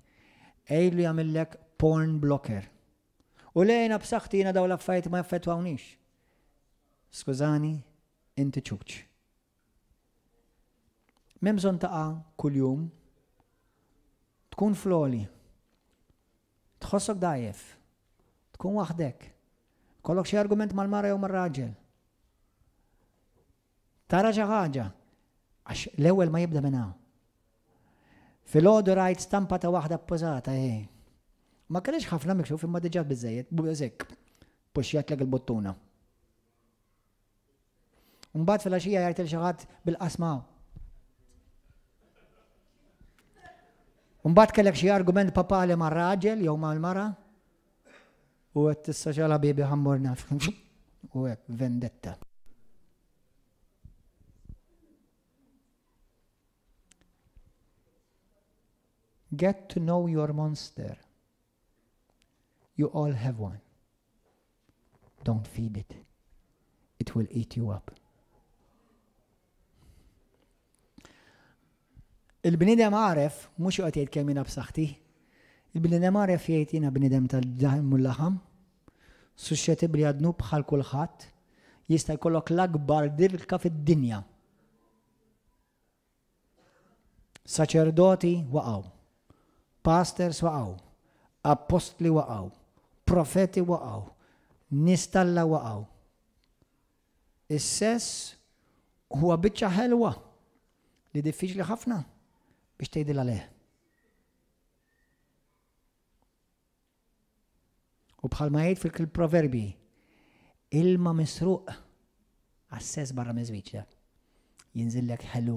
Għidlu jagħmillek porn blocker. U le jiena b'saħħti jiena dawn l-affarijiet ma jaffettwawnix. Skużani, inti ċuċ. M'hemm bżonn taqa' kuljum. Tkun floli. Tħossok dgħajjef. Tkun waħdek. Kollok xi argument mal-mara jew mar-raġel. Tara xi ħaġa. Għax l-ewwel ma jibda minn hawn. Filgħodu rajt stampa ta' waħda ppożata, eh. Ma kellix ħafna miksuf imma diġà biżejjed, bużek, puxjatlek il-buttuna. Mbagħad filgħaxija jgħid il xi ħadd bil-qasma. Mbagħad kellek xi argument papali ma' raġel jew mal-mara u qed tissoċjala bibi ħammur naf. U hekk vendetta. Get to know your monster. You all have one. Don't feed it. It will eat you up. Il-bniedem għaref mhux joqgħod jgħid kemm jiena b'saħħti. Il-bniedem għaref jgħid jiena bniedem tal-daħm u l-laħam, suxxetibbli għad-dnub bħal kulħadd, jista' jkollok l-akbar dirka fid-dinja. Saċerdoti waqgħu, pastors waqgħu, appostli waqgħu, profeti waqgħu, nies t'Alla waqgħu. Is-sess huwa biċċa ħelwa li diffiċli ħafna biex tgħidilha le. U bħalma jgħid fil-proverbji, ilma misruq għas-sess barra miż-żwieġ da. Jinżillek ħelu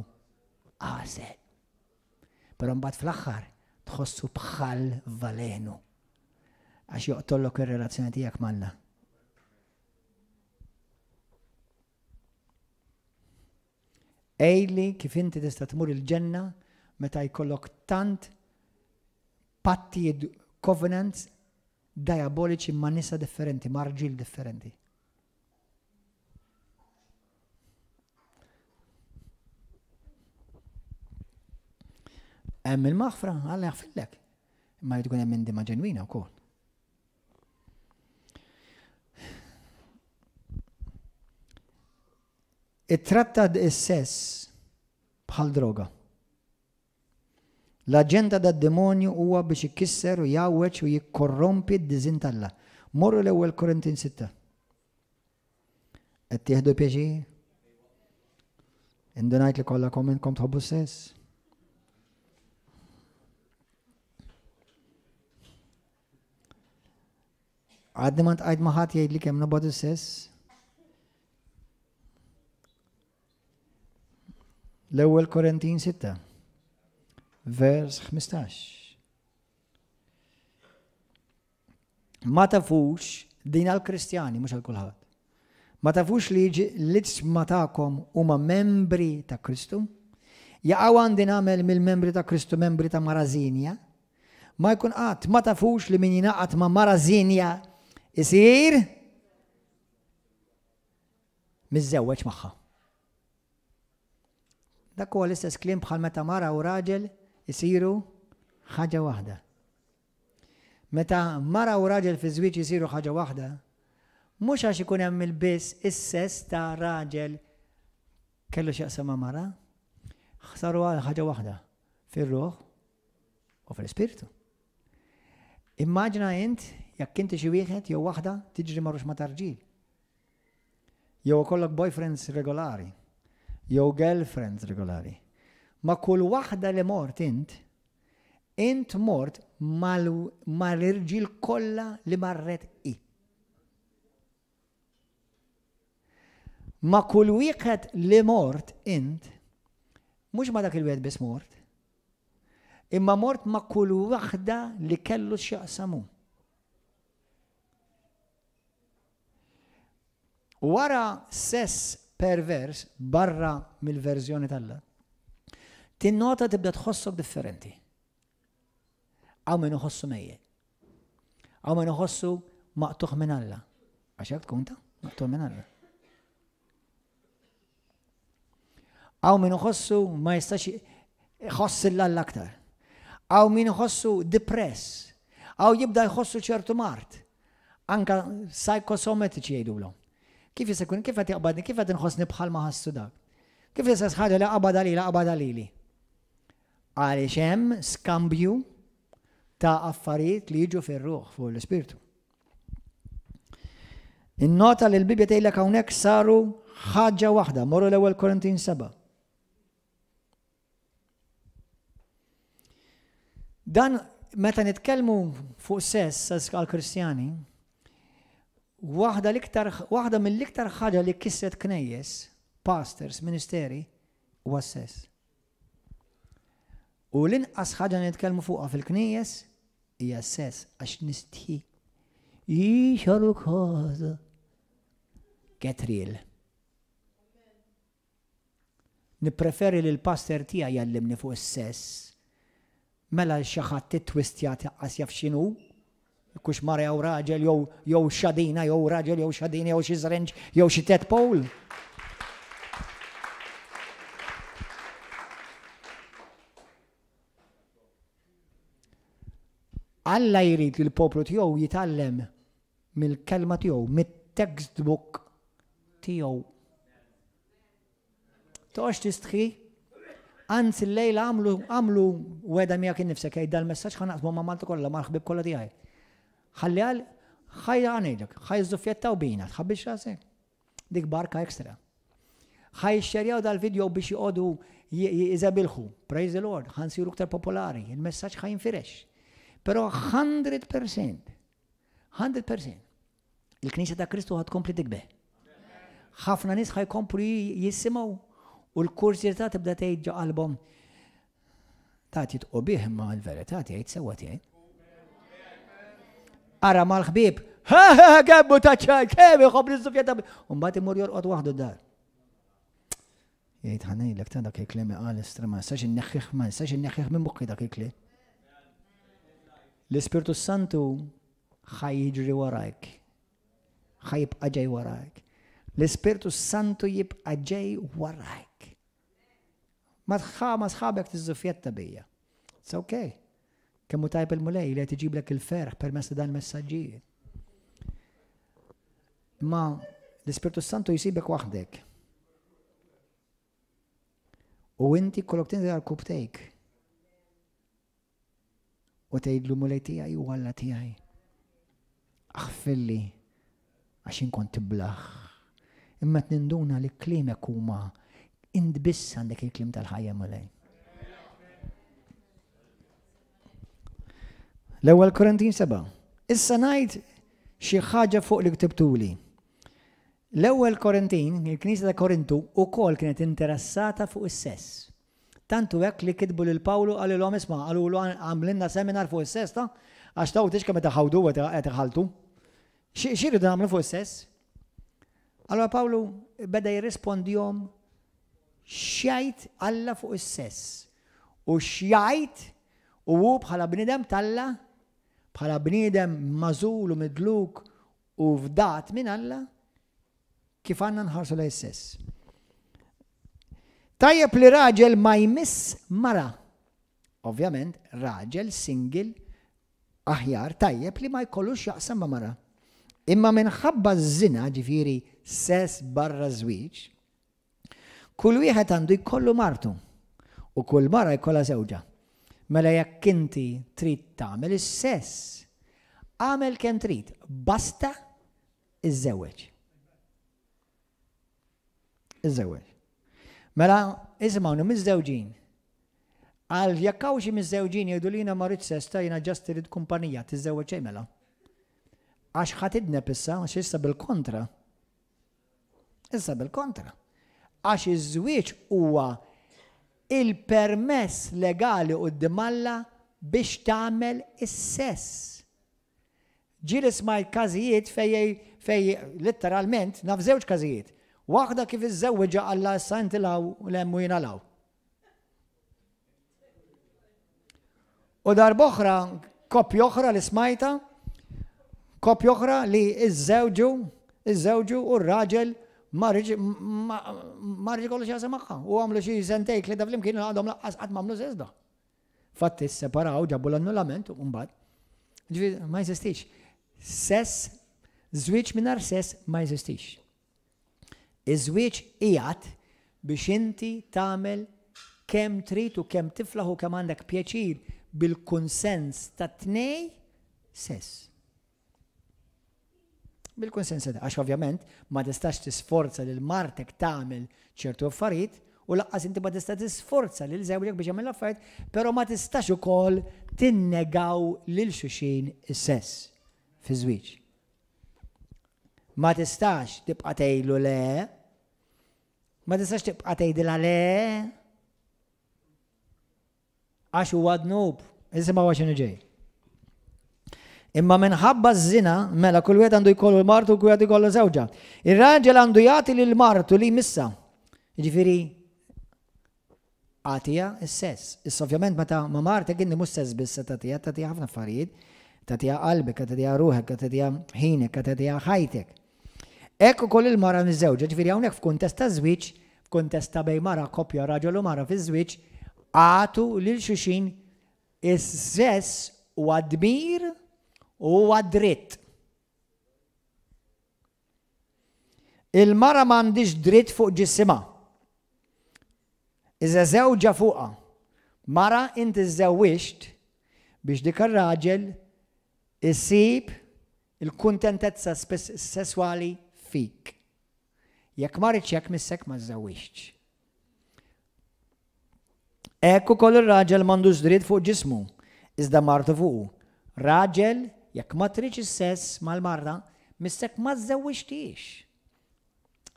għasel. Però mbagħad fl-aħħar tħossu bħal valenu. Għax joqtollok ir-relazzjoni tiegħek m'Alla. Għidli kif inti tista' tmur il-ġenna meta jkollok tant pattijiet covenants diaboliċi ma' nisa differenti, ma' rġiel differenti. Hemm il-maħfra, Alla jaħfillek. Imma jrid ikun hemm indima ġenwina wkoll. Ittratta is-sess bħal droga. L-aġenda tad-demonju huwa biex ikisser u jgħawweġ u jikkorrompi d-diżinn t'Alla. Morru l-ewwel Korintin 6. Qed tieħdu pjaċir? Indunajt li kollha intkom tħobbu s-sess? Għadni ma ntqajt ma' ħadd jgħidli kemm nobgħod is-sess. L-ewwel Korintin 6, vers 15. Ma tafux din għal-Kristjani, mhux għal kulħadd. Ma tafux li l-iġsma tagħkom huma membri ta' Kristu? Jaqaw għandi nagħmel mill-membri ta' Kristu membri ta' marażinja? Ma jkun qatt, ma tafux li min jingħaqad ma' mara żienja isir miżżewweġ magħha. Dak huwa l-istess kliem bħal meta mara u raġel isiru ħaġa waħda. Meta mara u raġel fi żwieġ isiru ħaġa waħda, mhux għax ikun hemm il-biss is-sess ta' raġel kellu x'jaqsam ma' mara, saru ħaġa waħda fir-ruħ u fl-ispirtu. Immaġina int jekk inti xi wieħed jew waħda tiġri ma' ruxma ta' rġiel. Jew ikollok boyfriends regolari, jew girlfriends regolari. Ma' kull waħda li mort int, int mort mal-irġiel kollha li marret hi. Ma' kull wieħed li mort int, mhux ma' dak il-wieħed biss mort, imma mort ma' kull waħda li kellu x'jaqsam hu. Wara sess pervers barra mill-verżjoni t'Alla, tinnota tibda tħossok differenti. Hawn min iħossu mejjet. Hawn min iħossu maqtugħ minn Alla. Għax hekk tkun ta' maqtugħ minn Alla. Hawn min iħossu ma jistax iħoss l-Alla aktar. Hawn min iħossu depress. Hawn jibda jħossu ċertu mard. Anka psychosomatiċi jgħidulhom. Kif jista' jkun, kif qed jaqbadni, kif qed inħossni bħal ma ħassu dak? Kif l-istess ħaġa li qabad għalila qabad għalili? Għaliex hemm skambju ta' affarijiet li jiġu fir-ruħ fuq l-ispirtu. Innota li l-Bibja tgħidlek hawnhekk saru ħaġa waħda, morru l-ewwel Korintin 7. Dan meta nitkellmu fuq sess għal-Kristjani, waħda l-iktar waħda mill-iktar ħaġa li kisret knejjes, pastors, ministeri, huwa sess. U l-inqas ħaġa nitkellmu fuqha fil-knejjes hija sess għax nistħi. Ixaru koza. Get real. Nippreferi li l-pastor tiegħi jgħallimni fuq is-sess. Mela xi ħadd ittwistjat lanqas jaf x'inhu, kux mara jew raġel jew jew xadina jew raġel jew xadina jew xi żrenġ jew xi tadpole. Alla jrid li l-poplu tiegħu jitgħallem mill-kelma tiegħu, mit-textbook tiegħu. Toqgħodx tistħi, anzi llejla għamlu għamlu wegħda miegħek innifsek għid dal-messaġġ ħa naqsmu ma' Malta kollha, mal-ħbieb kollha tiegħi. Ħalli għal ħajja ngħidlek, ħa jiżżuffjettaw bina, tħabbix rasek. Dik barka ekstra. Ħa jixxerjaw dal-video biex joqogħdu jiżabilħu. Praise the Lord, ħa nsiru iktar popolari, il-messaġġ ħa jinfirex. Però 100%, 100%, Il-Knisja ta' Kristu ħa tkompli tikber. Ħafna nies ħa jkomplu jisimgħu u l-kurżità tibda tgħid ġo qalbhom ta' jitqu bih imma l-verità tgħid sewwa tiegħi. Ara mal-ħbieb, ha ha kemmu ta' ċaj, kemm iħobb l-sufjeta. U mbagħad imur jorqod waħdu d-dar. Jgħid ħanejlek ta' dak il-kliem qal istra ma nistax inneħħih ma nistax inneħħih minn moħħi dak il-kliem. L-Ispirtu Santu Ħa jiġri warajk. Ħa jibqa' ġej warajk. L-Ispirtu Santu jibqa' ġej warajk. Ma tħa ma sħabek tiżżufjetta bija. It's okay. Kemm hu tajb il-Mulej li qed iġiblek il-ferħ permezz ta' dan il-messaġġijiet. Imma l-Ispirtu Santu jsibek waħdek. U inti kollok tinżel għal kubtejk. U tgħidlu Mulej tiegħi u Alla tiegħi. Aħfirli għax jien kont iblah. Imma qed ninduna li kliemek huma int biss għandek il-kliem tal-ħajja Mulej. L-ewwel Korintin 7. Issa ngħid xi ħaġa fuq li ktibtuli. L-ewwel Korintin, il-Knisja ta' Korintu, ukoll kienet interessata fuq is-sess. Tant hu hekk li kitbu lil Pawlu qalilhom isma' qalulu agħmlilna seminar fuq is-sess ta' għax tgħawdix kemm qed iħawdu u qed iħalltu. Xi rridu nagħmlu fuq is-sess? Allura Pawlu beda jirrispondihom x'jgħid Alla fuq is-sess u x'jgħid u hu bħala bniedem t'Alla, bħala bniedem magħżul u midluk u fdat minn Alla, Kif għandna nħarsu lejn is-sess? Tajjeb li raġel ma jmiss mara. Ovvjament, raġel single aħjar tajjeb li ma jkollux jaqsam ma' mara. Imma minħabba ż-żina, ġifieri sess barra żwieġ, kull wieħed għandu jkollu martu u kull mara jkollha żewġha. Mela jekk inti trid tagħmel is-sess, agħmel kemm trid, basta Iżżewweġ. Iżżewweġ. Mela, isimgħuni miżżewġin. Għal jekk hawn xi miżżewġin jgħidu li jiena ma rridx sesta jiena ġast irid kumpanija, tiżżewweġ xejn mela. Għax ħa tidneb issa, għax issa bil-kontra. Issa bil-kontra. Għax iż-żwieġ huwa il-permess legali quddiem Alla biex tagħmel is-sess. Ġieli smajt każijiet fejn fejn litteralment naf żewġ każijiet. Waħda kif iżżewwiġha qallha issa inti 'l hawn u 'l hemm u jiena 'l hawn. U darb'oħra koppja oħra li smajta, koppja oħra li iżżewġu, iżżewġu u r-raġel ma riġ ma riġ ikollu xi magħha. U għamlu xi sentejn tlieta flimkien u għadhom laqqas qatt m'għamlu sess da. Fatti sseparaw, ġabu l-annullament u mbagħad. Ġifieri ma jeżistix. Sess, żwieġ mingħajr sess ma jeżistix. Iż-żwieġ qiegħed biex inti tagħmel kemm trid u kemm tiflaħ u kemm għandek pjaċir bil-kunsens tat-tnej sess. Bil-kunsens għax ovvjament ma tistax tisforza lil martek tagħmel ċertu affarijiet. U laqqas inti ma tista' tisforza lil żewġek biex jagħmel l-affarijiet, però ma tistax ukoll tinnegaw lil xulxin is-sess fiż-żwieġ. Ma tistax tibqa' tgħidlu le. Ma tistax tibqa' tgħidilha le. Għax huwa dnub. Isimgħu għax inhu ġej. Imma minħabba ż-żina, mela kull wieħed għandu jkollu martu u kull wieħed ikollu żewġha. Ir-raġel għandu jagħti lil martu li jmissa. Jiġifieri agħtiha s-sess. Issa ovvjament meta ma' martek inti mhux sess biss se tagħtiha, tagħtiha ħafna affarijiet. Tagħtiha qalbek, tagħtiha ruħek, tagħtiha ħinek, tagħtiha ħajtek. Hekk ukoll il-mara miżżewġa, ġifieri hawnhekk f'kuntest ta' żwieġ, f'kuntest ta' bejn mara, koppja, raġel u mara fiż-żwieġ, agħtu lil xulxin is-sess huwa dmir u huwa dritt. Il-mara m'għandhiex dritt fuq ġisimha. Iżda żewġha fuqha. Mara inti żżewwiġt biex dik ir-raġel isib Il-kuntentezza sesswali fik. Jekk ma ridx hekk missek ma żżewwiġtx. Hekk ukoll ir-raġel m'għandux dritt fuq ġismu, iżda martu fuqu. Raġel, jekk ma tridx is-sess mal-mara, missek ma żżewwiġtix.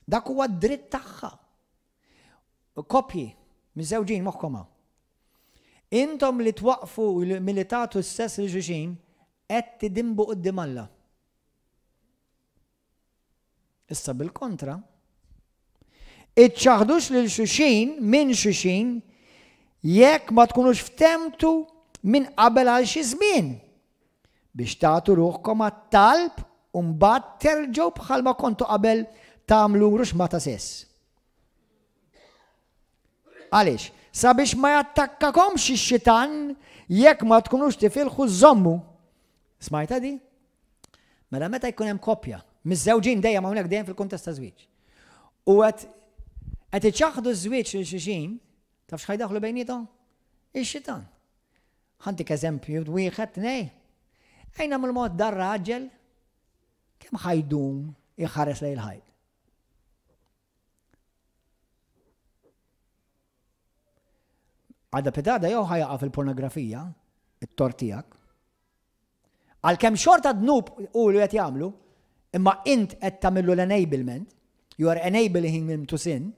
Dak huwa d-dritt tagħha. Koppji, miżżewġin moħħkom hawn. Intom li twaqqfu milli tagħtu s-sess lil xulxin, Qed tidinbu quddiem Alla. Issa bil-kontra, iċċaħdux lil xulxin minn xulxin jekk ma tkunux ftemtu minn qabel għal xi żmien biex tagħtu ruħkom għat-talb u mbagħad terġgħu bħalma kontu qabel tagħmlu ruxmata sess. Għaliex? Sabiex ma jattakkakomx ix-xitan jekk ma tkunux tifilħu żżommu. Smajta di? Mela meta jkun hemm koppja, miżżewġin dejjem hawnhekk dejjem fil-kuntest ta' żwieġ. U qed qed iċaħdu ż-żwieġ lil xulxin, taf x'ħajdaħlu bejniethom? Ix-xitan. Ħantik eżempju wieħed tnej. Ejna mill-mod dar raġel kemm ħajdum iħares lejn il-ħajt. Għada pitada jew ħajaqa fil-pornografija, it-tort tiegħek. Għalkemm xorta dnub u li qed jagħmlu, imma int qed tagħmillu l-enablement, you are enabling him to sin,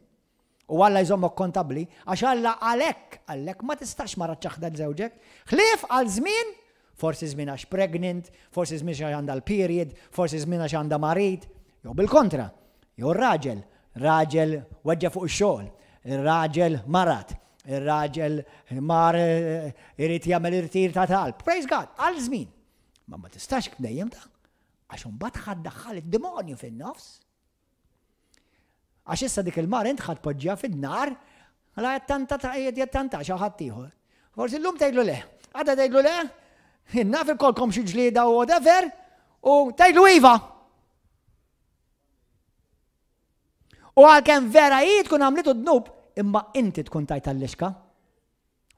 u Alla jżommok kontabbli, għax Alla għalhekk għalhekk ma tistax mara ċaħda żewġek, ħlief għal żmien, forsi żmien għax pregnant, forsi żmien għax għandha l-period, forsi żmien għax għandha marid, jew bil-kontra, Jew raġel, raġel weġġa' fuq ix-xogħol, ir-raġel marad, ir-raġel mar eh, irid jagħmel irtir ta' talb. Praise God, għal żmien. Ma ma tistax dejjem ta' għax imbagħad ħadd daħħal id-demonju fin-nofs. Għax issa dik il-mar int ħadd poġġija fid-nar, għala tanta ta' tanta xi ħadd ieħor. Forsi llum tgħidlu le, għada tgħidlu le, naf ikolkom xi ġlieda u whatever, u tgħidlu iva. U għalkemm vera hi tkun għamlitu dnub, imma inti tkun tajt għall-ixka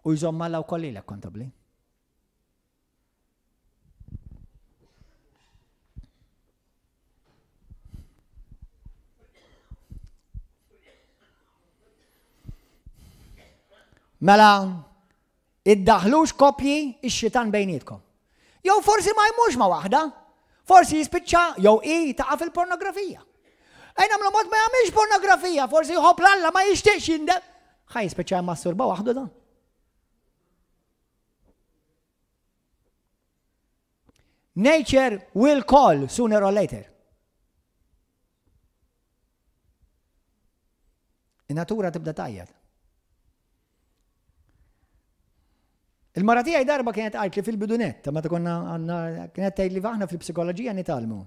u jżomm Alla wkoll lilek kontabbli. Mela, Iddaħħlux koppji x-xitan bejnietkom. Jew forsi ma jmurx ma' waħda. Forsi jispiċċa jew hi taqa' fil-pornografija. Ejn nagħmlu mod ma jagħmilx pornografija, forsi jħobb l-Alla ma jixtieqx jindem. Ħa jispiċċa jmasturba waħdu dan. Nature will call sooner or later. In-natura tibda tajjed. Il-mara tiegħi darba kienet qalt li fil-bidunet, ta' meta konna għandna kienet tgħid li aħna fil-psikoloġija nitgħallmu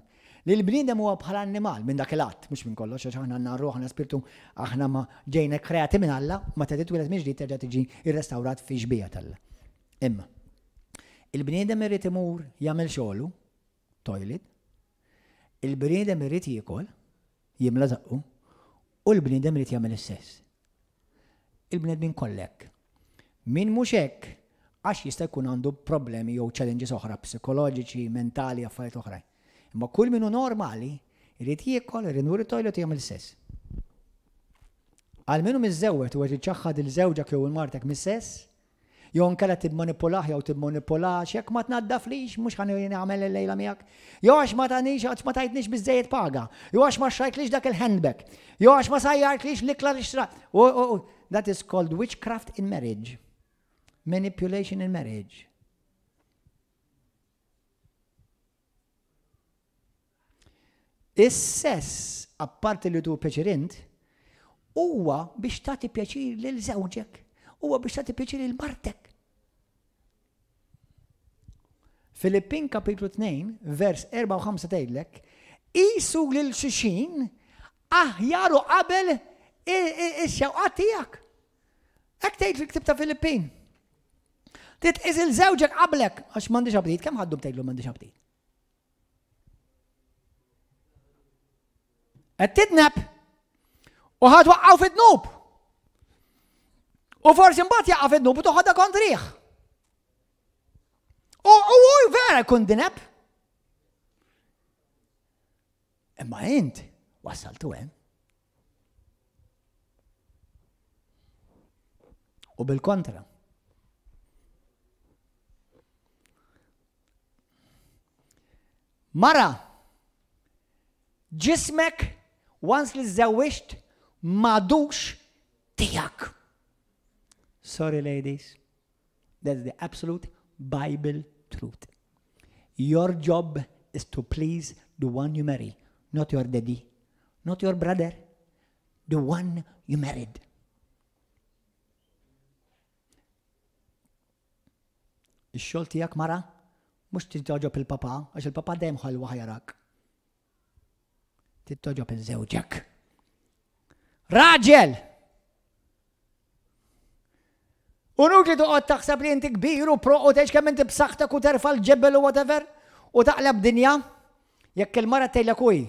li l-bniedem huwa bħala annimal minn dak il-att, mhux minn kollox, għax aħna għandna ruħ, għandna spirtu, aħna ma ġejna kreati minn Alla, meta titwieled minn ġdid terġa' tiġi rrestawrat fi xbieha t'Alla. Imma il-bniedem irid imur jagħmel xogħlu, toilet, il-bniedem irid jiekol, jimla żaqqu, u l-bniedem irid jagħmel is-sess. Il-bnedmin kollha hekk. Min mhux hekk, għax jista' jkun għandu problemi jew challenges oħra psikoloġiċi, mentali, affarijiet oħrajn. Imma kull min hu normali, irid jiekol, irid imur it-toilet u jagħmel is-sess. Għal min hu miżżewwed u qed iċċaħħad 'il żewġek jew 'il martek mis-sess, jew inkella timmanipulah jew timmanipulax jekk ma tnaddaflix mhux ħa nagħmel illejla miegħek, jew għax ma tanix għax ma tajtnix biżżejjed paga, jew għax ma xtrajtlix dak il-handbag, jew għax ma sajjartlix l-ikla li xtra. That is called witchcraft in marriage. Manipulation in marriage. Is-sess, apparti li tu pjaċir int, huwa biex tagħti pjaċir lil żewġek, huwa biex tagħti pjaċir lil martek. Filippin kapitlu 2, vers 4 u 5 tgħidlek, qisu lil xulxin aħjar u qabel ix-xewqat tiegħek. Hekk tgħid fil-ktib ta' Filippin. Titqis il żewġek qablek għax m'għandix aptit, kemm ħaddu tgħidlu m'għandix aptit? Qed tidneb u ħadd waqqgħu fid-dnub. U forsi mbagħad jaqa' fid-dnub u toħodha kontrih. U u vera jkun dineb. Imma int wassaltu hemm. U bil-kontra. Mara, ġismek once li żewwiġt m'għadux tiegħek. Sorry ladies, that's the absolute Bible truth. Your job is to please the one you marry, not your daddy, not your brother, the one you married. Ix-xogħol tiegħek mara mhux titogħġob il-papà, għax il-papà dejjem ħalwa ħajarak. Titogħġob il-żewġek. Raġel! U li toqgħod taħseb li inti kbir u pro u tgħix kemm inti b'saħħtek u terfa' l-ġebel u whatever u taqleb dinja. Jekk il-mara tgħidlek uj,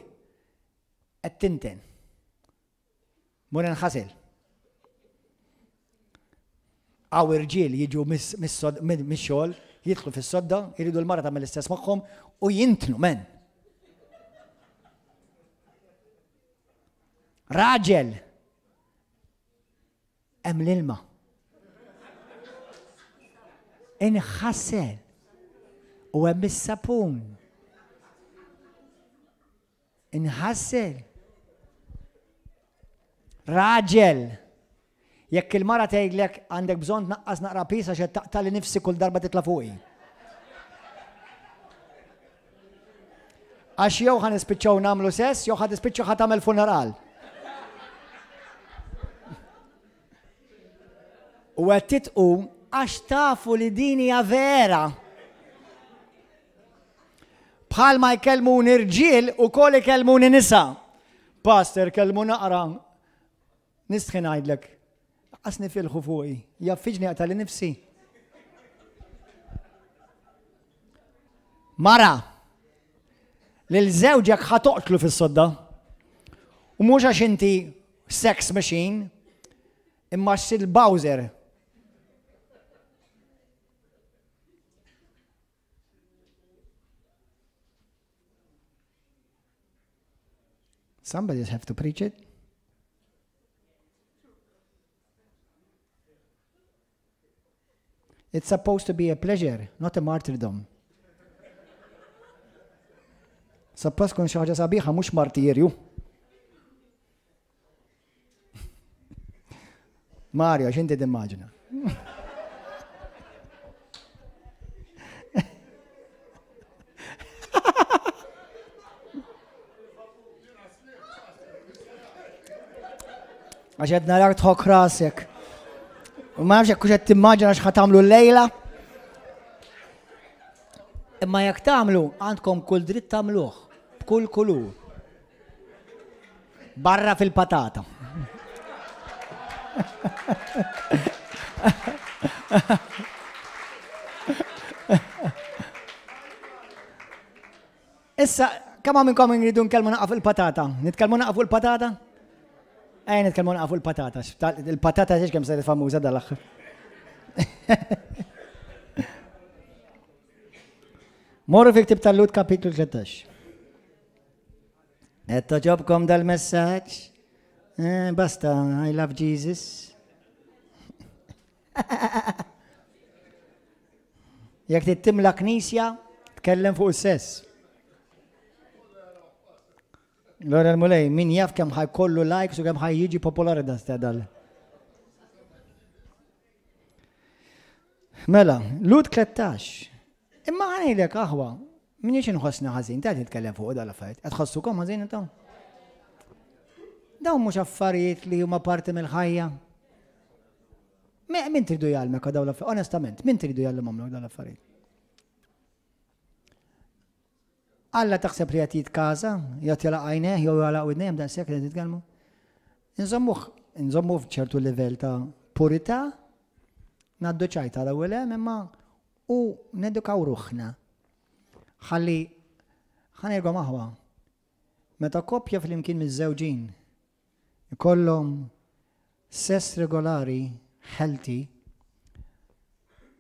qed tinten. Mur inħasel. Għaw irġiel jiġu mix-xogħol, jidħlu fis-sodda, jridu l-mara tagħmel l-istess magħhom u jintnu men. Raġel! Hemm l-ilma. Inħasel u hemm is-sapun. Inħassel. Raġel! Jekk il-mara tgħidlek għandek bżonn tnaqqas naqra piż għax qed taqtali nifsi kull darba titla' fuqi. Għax jew ħa nispiċċaw nagħmlu sess jew ħa tispiċċa ħa tagħmel funeral. U qed titqu għax tafu li din hija vera. Bħalma jkellmuni rġiel ukoll ikellmuni nisa. Pastor kellmu naqra. Nistħi ngħidlek. Qas nifilħu fuqi. Jaffiġni għatali nifsi. Mara, lil żewġek ħa toqtlu fis-sodda. U mhux għax inti sex machine, imma għax il-Bowser. Somebody have to preach it. It's supposed to be a pleasure, not a martyrdom. Suppost kun xi ħaġa sabiħa mhux martirju. Mario, x'inti timmaġina? Għax qed narak tħok rasek. U ma nafx jekk hux qed timmaġina x'ħa tagħmlu llejla. Imma jekk tagħmlu għandkom kull dritt tagħmluh b'kull kulur. Barra fil-patata. Issa, kemm hawn minnkom nridu nkellmu naqa' fuq il-patata? Nitkellmu naqa' fuq il-patata? Ejja nitkellmu naqa' fuq il-patata. Il-patata tgħidx kemm saret famuża dal-aħħar. Morru fil-ktib tal-Lut kapitlu 13. Qed toġobkom dal-messaġġ? Eh, basta, I love Jesus. Jekk trid timla knisja, tkellem fuq is-sess. Lora l-mulej, min jaf kemm ħajkollu likes u kemm ħaj jiġi popolari da dal. Mela, Lut 13. Imma ħanejlek aħwa, minix inħossni ħażin, ta' titkellem fuq dal-affarijiet. Qed tħossukom ħażin intom? Dawn mhux affarijiet li huma parti mill-ħajja. Min tridu jgħallmek dawn l-affarijiet? Onestament, min tridu jgħallimhom dawn l-affarijiet? Alla taħseb li qed jitkaża, jgħid jalaq għajnejh jew jalaq widnejh daqshekk qed nitkellmu. Inżommuh, inżommu f'ċertu livell ta' purità, ngħaddu ċajta l-ewwel hemm imma u nedukaw ruħna. Ħalli ħanergom aħwa. Meta koppja flimkien miż-żewġin ikollhom sess regolari healthy,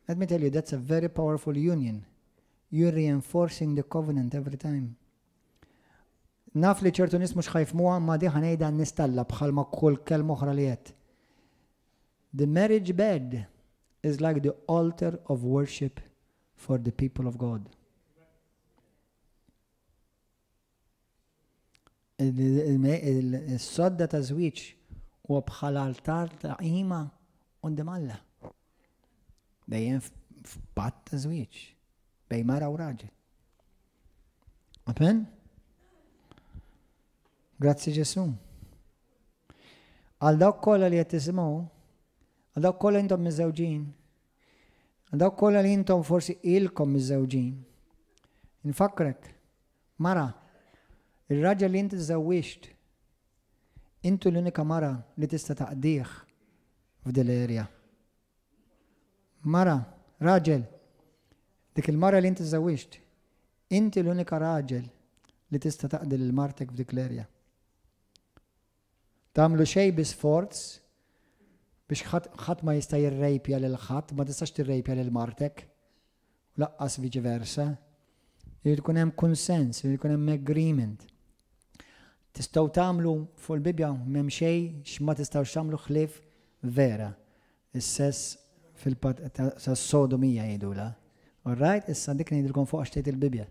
let me tell you, that's a very powerful union. You're reinforcing the covenant every time. Naf li ċertu nies mhux ħa jifhmuha imma di ħa ngħidha għan-nies t'Alla bħalma kull kelma oħra li għedt. The marriage bed is like the altar of worship for the people of God. Is-sodda ta' żwieġ huwa bħal altar ta' qima quddiem Alla. Dejjem f'patt ta' żwieġ bejn mara u raġel. Amen? Grazzi Ġesu. Għal dawk kollha li qed tisimgħu, għal dawk kollha intom miżewġin, għal dawk kollha li intom forsi ilkom miżewġin. Infakkrek, mara, ir-raġel li inti żewwiġt, intu l-unika mara li tista' taqdih f'dil area. Mara, raġel, dik il-mara li inti żewwiġt, inti l-unika raġel li tista' taqdi lil martek f'dik l-erja. Tagħmlu xejn bi sforz biex ħadd ma jista' jirrejpja lil ħadd, ma tistax tirrejpja lil martek, u laqqas viċi versa. Irid ikun hemm kunsens, irid ikun hemm agreement. Tistgħu tagħmlu fuq il-Bibbja m'hemm xejn x'ma tistgħux tagħmlu ħlief vera. Is-sess fil-pat tas-sodomija jgħidulha. All right, issa dik ngħidilkom fuq għax tgħid il-Bibbja.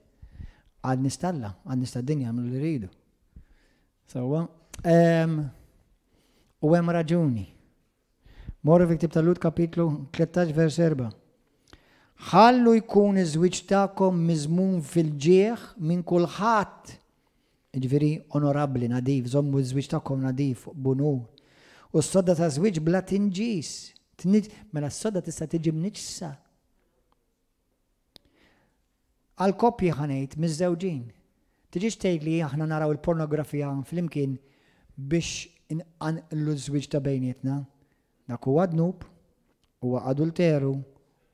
Għad nistalla, għad nista' dinja għamlu li rridu. Sewwa. U hemm raġuni. Morru fi ktib tal-Lut kapitlu 13 vers 4. Ħallu jkun iż-żwieġ tagħkom miżmum fil-ġieħ minn kulħadd. Jiġifieri onorabbli, nadif, żommu ż-żwieġ tagħkom nadif, b'unur. U s-sodda ta' żwieġ bla tinġis. Mela s-sodda tista' tiġi mniġġsa. Għal koppji ħa ngħid miżżewġin. Tiġix tgħidli aħna naraw il-pornografija flimkien biex inqanqlu ż-żwieġ ta' bejnietna. Dak huwa dnub, huwa adulteru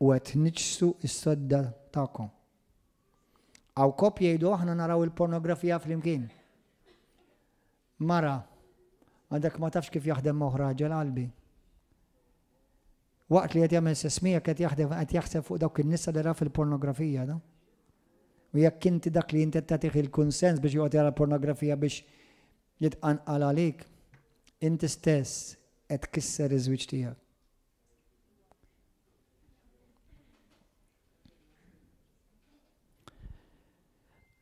u qed tniġġsu s-sodda tagħkom. Hawn koppji jgħidu aħna naraw il-pornografija flimkien. Mara, għadek ma tafx kif jaħdem moħħ raġel qalbi. Waqt li qed jagħmel sess miegħek qed jaħdem qed jaħseb fuq dawk in-nisa li ra fil-pornografija, no? U jekk inti dak li inti tagħtih il-kunsens biex joqgħod jara pornografija biex jitqanqal għalik, inti stess qed tkisser iż-żwieġ tiegħek.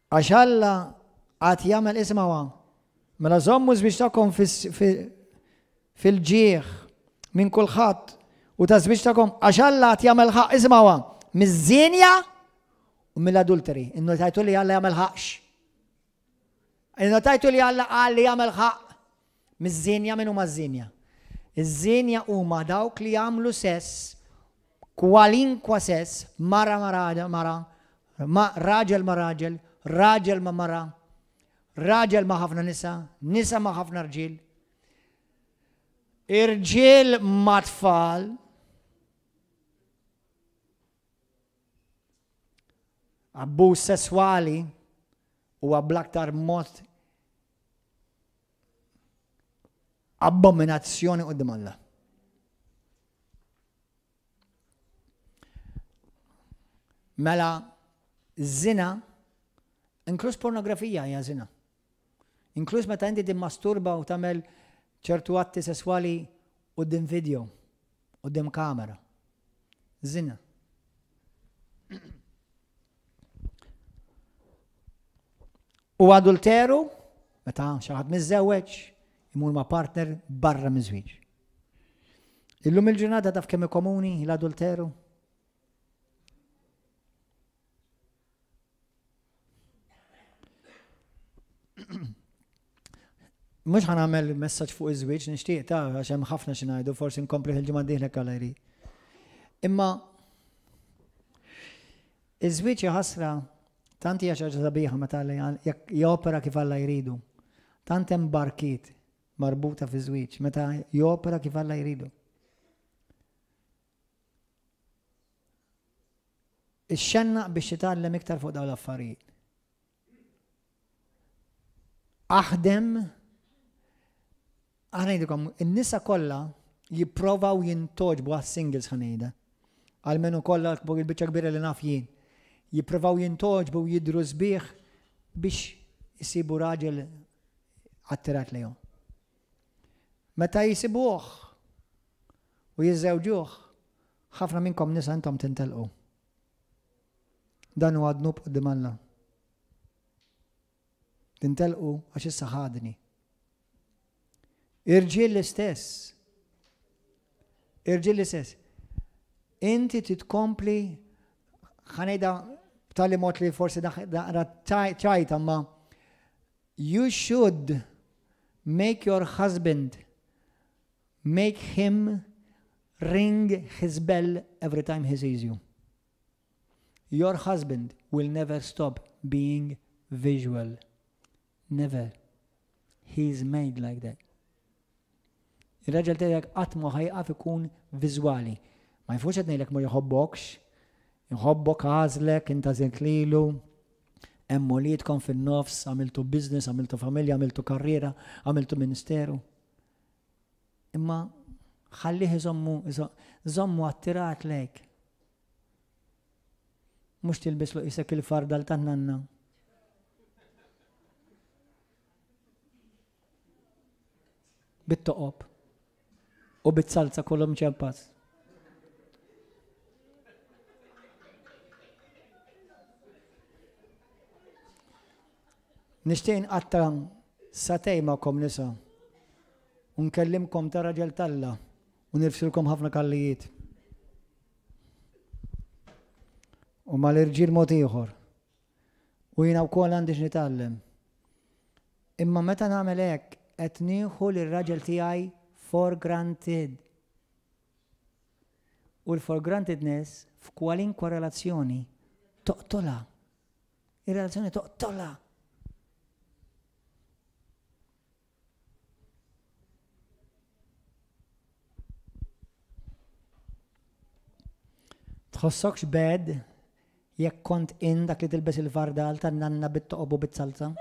Għax Alla għad jagħmel isimgħuha. Mela żommu żwieġ tagħkom fil-ġieħ minn kulħadd u ta' żwieġ tagħkom għax Alla għad jagħmel ħaq isimgħuha miż-żienja u mill-adulteri. Innotajtu li Alla jagħmel ħaqx. Innotajtu li Alla qal li jagħmel ħaqq miż-żienja min huma ż-żienja? Iż-żienja huma dawk li jagħmlu sess kwalinkwa sess mara ma' mara, ma' raġel ma' raġel, raġel ma' mara, raġel ma' ħafna nisa, nisa ma' ħafna rġiel, irġiel ma' tfal, Abbuż sesswali huwa bl-aktar mod abominazzjoni quddiem Alla. Mela zina, inkluż pornografija hija zina. Inkluż meta inti timmasturba u tagħmel ċertu atti sesswali quddiem video, quddiem kamera. Zina. U adulteru, meta xi ħadd miżżewweġ, imur ma' partner barra miż-żwieġ. Illum il-ġurnata taf kemm komuni l-adulteru? Mhux ħa nagħmel messaġġ fuq iż-żwieġ nixtieq ta' għax hemm ħafna xi ngħidu, forsi nkompli il-ġimgħa d-dieħla jekk Alla jrid. Imma iż-żwieġ ħasra tant hija xi ħaġa sabiħa meta Alla jekk jopera kif Alla jridu. Tant hemm barkiet marbuta fi żwieġ meta jopera kif Alla jridu. Ixxennaq biex titgħallem iktar fuq dawn l-affarijiet. Aħdem, aħna ngħidilkom, in-nisa kollha jipprovaw jintoġbu għas-singles ħa ngħidha. Almenu kollha il-biċċa kbira li naf jien. Jipprovaw jintoġbu jidhru sbieħ biex isibu raġel attirat lejhom. Meta jisibuh u jiżżewġuh, ħafna minnkom nisa intom tintelqu. Dan huwa dnub quddiem Alla. Tintelqu għax issa ħadni. Irġiel l-istess. Irġiel l-istess. Inti titkompli ħanejda b'tali mod li forsi naqra ċajta ma you should make your husband make him ring his bell every time he sees you. Your husband will never stop being visual. Never. He is made like that. Ir-raġel tiegħek qatt ma ħajqaf ikun viżwali. Ma jfux qed ngħidlek ma jħobbokx, jħobbok għażlek, inta żilt lilu, hemm uliedkom fin-nofs, għamiltu business, għamiltu familja, għamiltu karriera, għamiltu ministeru. Imma ħallih iżommu, żommu attirat lejk. Mhux tilbislu qisek il-fardal tan-nanna. Bit-toqob u bit-salza kollu mċempas. Nixtieq nqatta' sagħtejn magħkom nisa u nkellimkom ta' raġel t'Alla u nirfsilkom ħafna kallijiet. U mal-irġiel mod ieħor. U jiena wkoll għandi x'nitgħallem. Imma meta nagħmel hekk qed nieħu lir-raġel tiegħi for granted. U l-for grantedness f'kwalinkwa relazzjoni toqtolha. Ir-relazzjoni toqtolha. Tħossokx bad jekk kont in dak li tilbes il-fardal tan-nanna bit-toqob u bit-salza?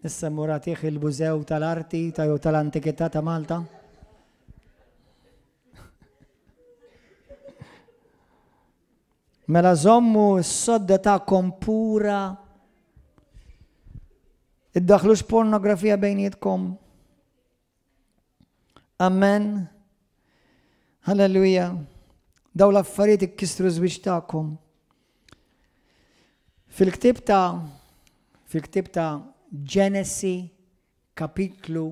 Issa mmur agħtih il-Mużew tal-Arti ta' jew tal-Antikità ta' Malta. Mela żommu s-sodda tagħkom pura. Iddaħlux pornografija bejnietkom. Amen. Halleluja. Daw l-affarijiet ikkissru żwieġ tagħkom. Fil-ktieb ta' fil-ktieb ta' Ġenesi kapitlu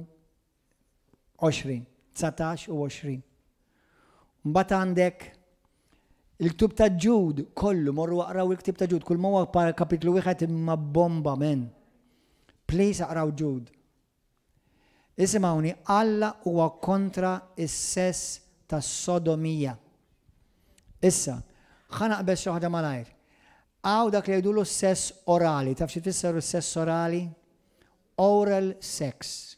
20, 19 u 20. Mbagħad għandek il-ktub ta' Ġud kollu, morru aqraw il-ktib ta' Ġud, kull ma huwa kapitlu wieħed imma bomba men. Please aqraw Ġud. Isimgħuni, Alla huwa kontra s-sess tas-sodomija. Issa, ħa naqbeż xi ħaġa malajr. Hawn dak li jgħidulu s-sess orali. Taf xi tfisser is-sess orali? Oral sex.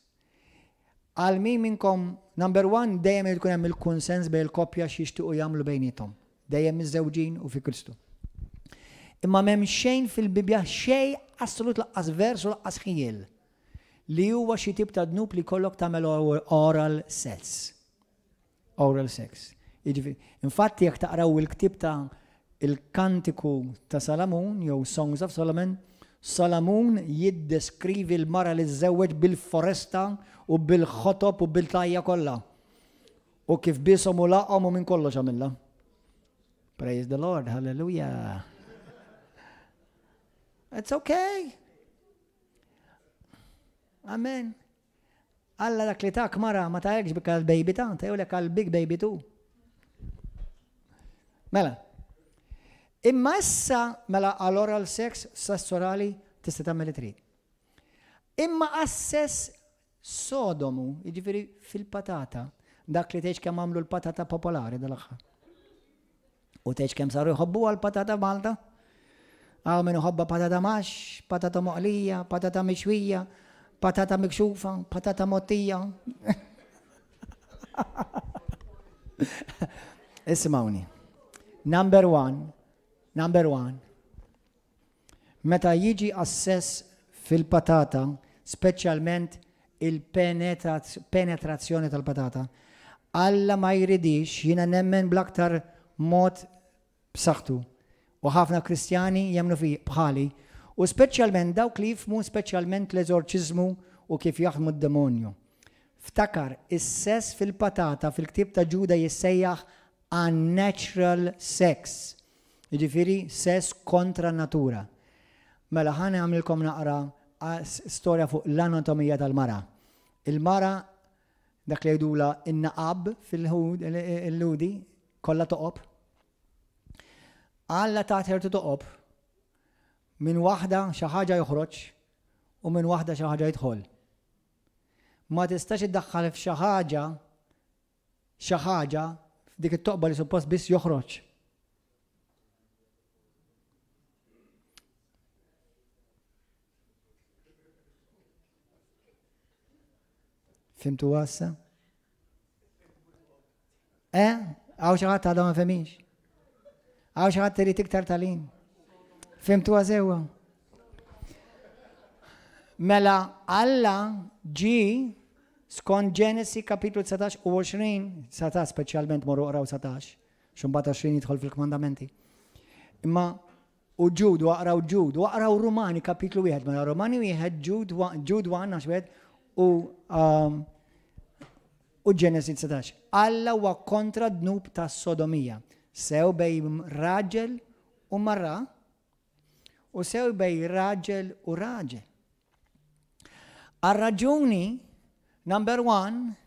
Għal min minnkom, number one, dejjem irid ikun hemm il-kunsens bejn il-koppja x'jixtiequ jagħmlu bejniethom. Dejjem miżżewġin u fi Kristu. Imma m'hemm xejn fil-Bibbja, xejn assolut laqqas vers u laqqas ħjiel li huwa xi tip ta' dnub li jkollok tagħmel oral sex. Oral sex. Jiġifieri, infatti jekk taqraw il-ktieb ta' Il-Kantiku ta' Salamun jew Songs of Solomon, Salamun jiddeskrivi l-mara li żżewweġ bil-foresta u bil-ħotob u bil-tajja kollha. U kif bieshom u laqhom u minn kollox għamilha. Praise the Lord, hallelujah. It's okay. Amen. Alla dak li tak mara ma tajekx bik għal baby ta' tajulek għal big baby tu. Mela. Imma issa mela għal oral sex, sess orali, tista' tagħmel li trid. Imma għas-sess sodomu, jiġifieri fil-patata, dak li tgħidx kemm għamlu l-patata popolari dal-aħħar. U tgħidx kemm saru jħobbuha l-patata f'Malta? Hawn min iħobbha patata maxx, patata moqlija, patata mixwija, patata mikxufa, patata mottija. Isimgħuni. Number one, number one, meta jiġi assess fil-patata, speċjalment il-penetrazzjoni tal-patata, Alla ma jridix, jiena nemmen bl-aktar mod b'saħħtu, u ħafna Kristjani jemmnu fi bħali, u speċjalment dawk li jifhmu speċjalment l-eżorċiżmu u kif jaħdmu d-demonju. Ftakar, is-sess fil-patata fil-ktieb ta' Ġuda jissejjaħ unnatural sex, jiġifieri sess kontra n-natura. Mela ħa nagħmlilkom naqra storja fuq l-anatomija tal-mara. Il-mara dak li jgħidulha in-naqab fil-Lhudi, kollha toqob. Alla ta ċertu toqob minn waħda xi ħaġa joħroġ u minn waħda xi ħaġa jidħol. Ma tistax iddaħħal f'xi ħaġa xi ħaġa f'dik it-toqba li suppost biss joħroġ. Fimtu għassa? Eh? Għaw xi ħadd għadha ma femix. Għaw xi ħadd irid iktar talim. Fimtu għasewa? Mela Alla ġi skont Ġenesi kapitlu 19 u 20, 19 speċjalment morru qraw 19, x'imbagħad 20 jidħol fil-kmandamenti. Imma U Ġud, u aqraw Ġud, u aqraw Rumani kapitlu wieħed, mela Rumani wieħed, Ġud, Ġud 1, għax wieħed, u um, u Ġenesi 19. Alla huwa kontra dnub ta' sodomija, sew bej raġel u marra, u sew bej raġel u raġel. Għar-raġuni, number one,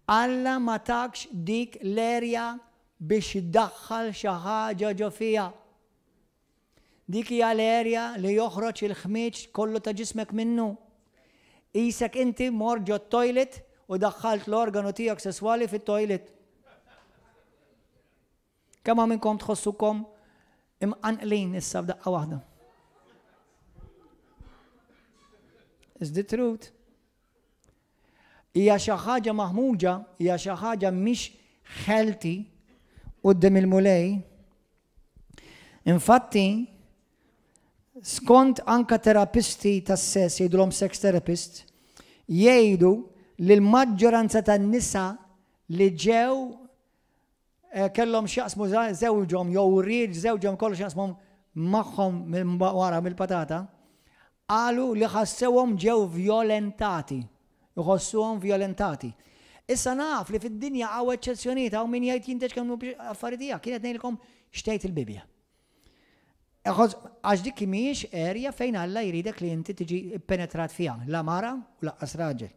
Alla ma takx dik l-erja biex iddaħħal xi ħaġa ġo fiha. Dik hija l-area li joħroġ il-ħmieġ kollu ta' ġismek minnu. Qisek inti mort ġot-toilet u daħħalt l-organu tiegħek sesswali fit-toilet. Kemm hawn minnkom tħossukom imqanqlin issa f'daqqa waħda? Is the truth. Hija xi ħaġa maħmuġa, hija xi ħaġa mhix healthy quddiem il-Mulej. Infatti, skont anka terapisti tas-sess jgħidulhom sex therapist, jgħidu li l-maġġoranza tan-nisa li ġew eh, kellhom x'jaqsmu żewġhom jew ried żewġhom kollu x'jaqsmu magħhom minn wara mill-patata, Qalu li ħassewhom ġew vjolentati. Iħossuhom vjolentati. Issa naf li fid-dinja hawn eċċezzjonijiet, hawn min jgħid jinteġ kemm affari tiegħek. Jien qed ngħidilkom x'tgħid il-Bibbja. Għax dik mhijiex area fejn Alla jridek li inti tiġi penetrat fiha, la mara u laqqas raġel.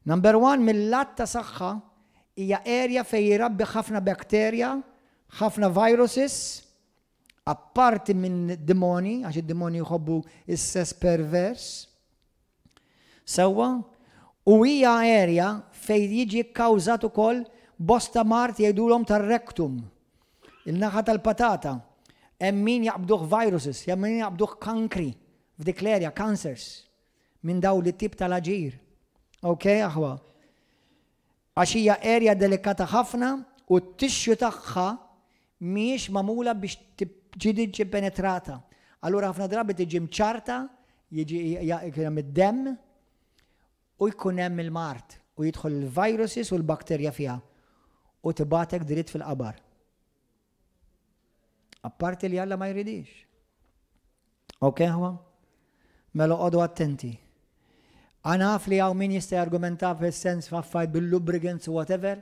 Number one, mill-lat ta' saħħa hija area fejn jrabbi ħafna bakterja, ħafna viruses, Apparti minn demoni, għax id-demoni jħobbu is-sess pervers, sewwa, u hija area fejn jiġi kkawżat ukoll bosta mard jgħidulhom tar-rectum, il-naħa tal-patata. Hemm min jaqbduh viruses, hemm min jaqbduh kankri f'dik l-area, cancers, minn dawn li tip tal-aġir. Ok, aħwa? Għax hija area delikata ħafna u t-tissue tagħha mhijiex magħmula biex tiġi penetrata. Allura ħafna drabi tiġi mċarta, jiġi jkun hemm id-demm u jkun hemm il-mard u jidħol il-viruses u l-bakterja fiha u tibgħatek dritt fil-qabar. Apparti li Alla ma jridix. Ok, ħwa? Mela oqogħdu attenti. Naf li hawn min jista' jargumenta fis-sens f'affarijiet bil-lubricants u whatever,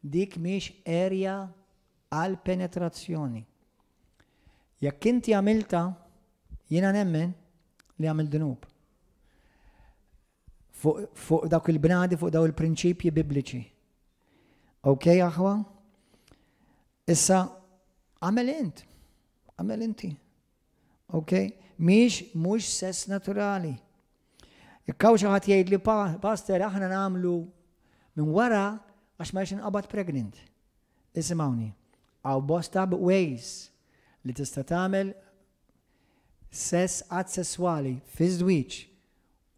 dik mhix area għal penetrazzjoni. Jekk inti għamilta, jiena nemmen li għamil dnub. Fuq fu dawk il-bnadi, fuq dawk il-prinċipji bibliċi. Ok, aħwa? Issa, għamel int. Għamel inti. Ok? Mhix mhux sess naturali. Jekk hawn xi ħadd jgħid li pastor aħna nagħmlu minn wara għax ma nqabad pregnant. Isimgħuni. Hawn bosta ways li tista' tagħmel sess att sesswali fi żwieġ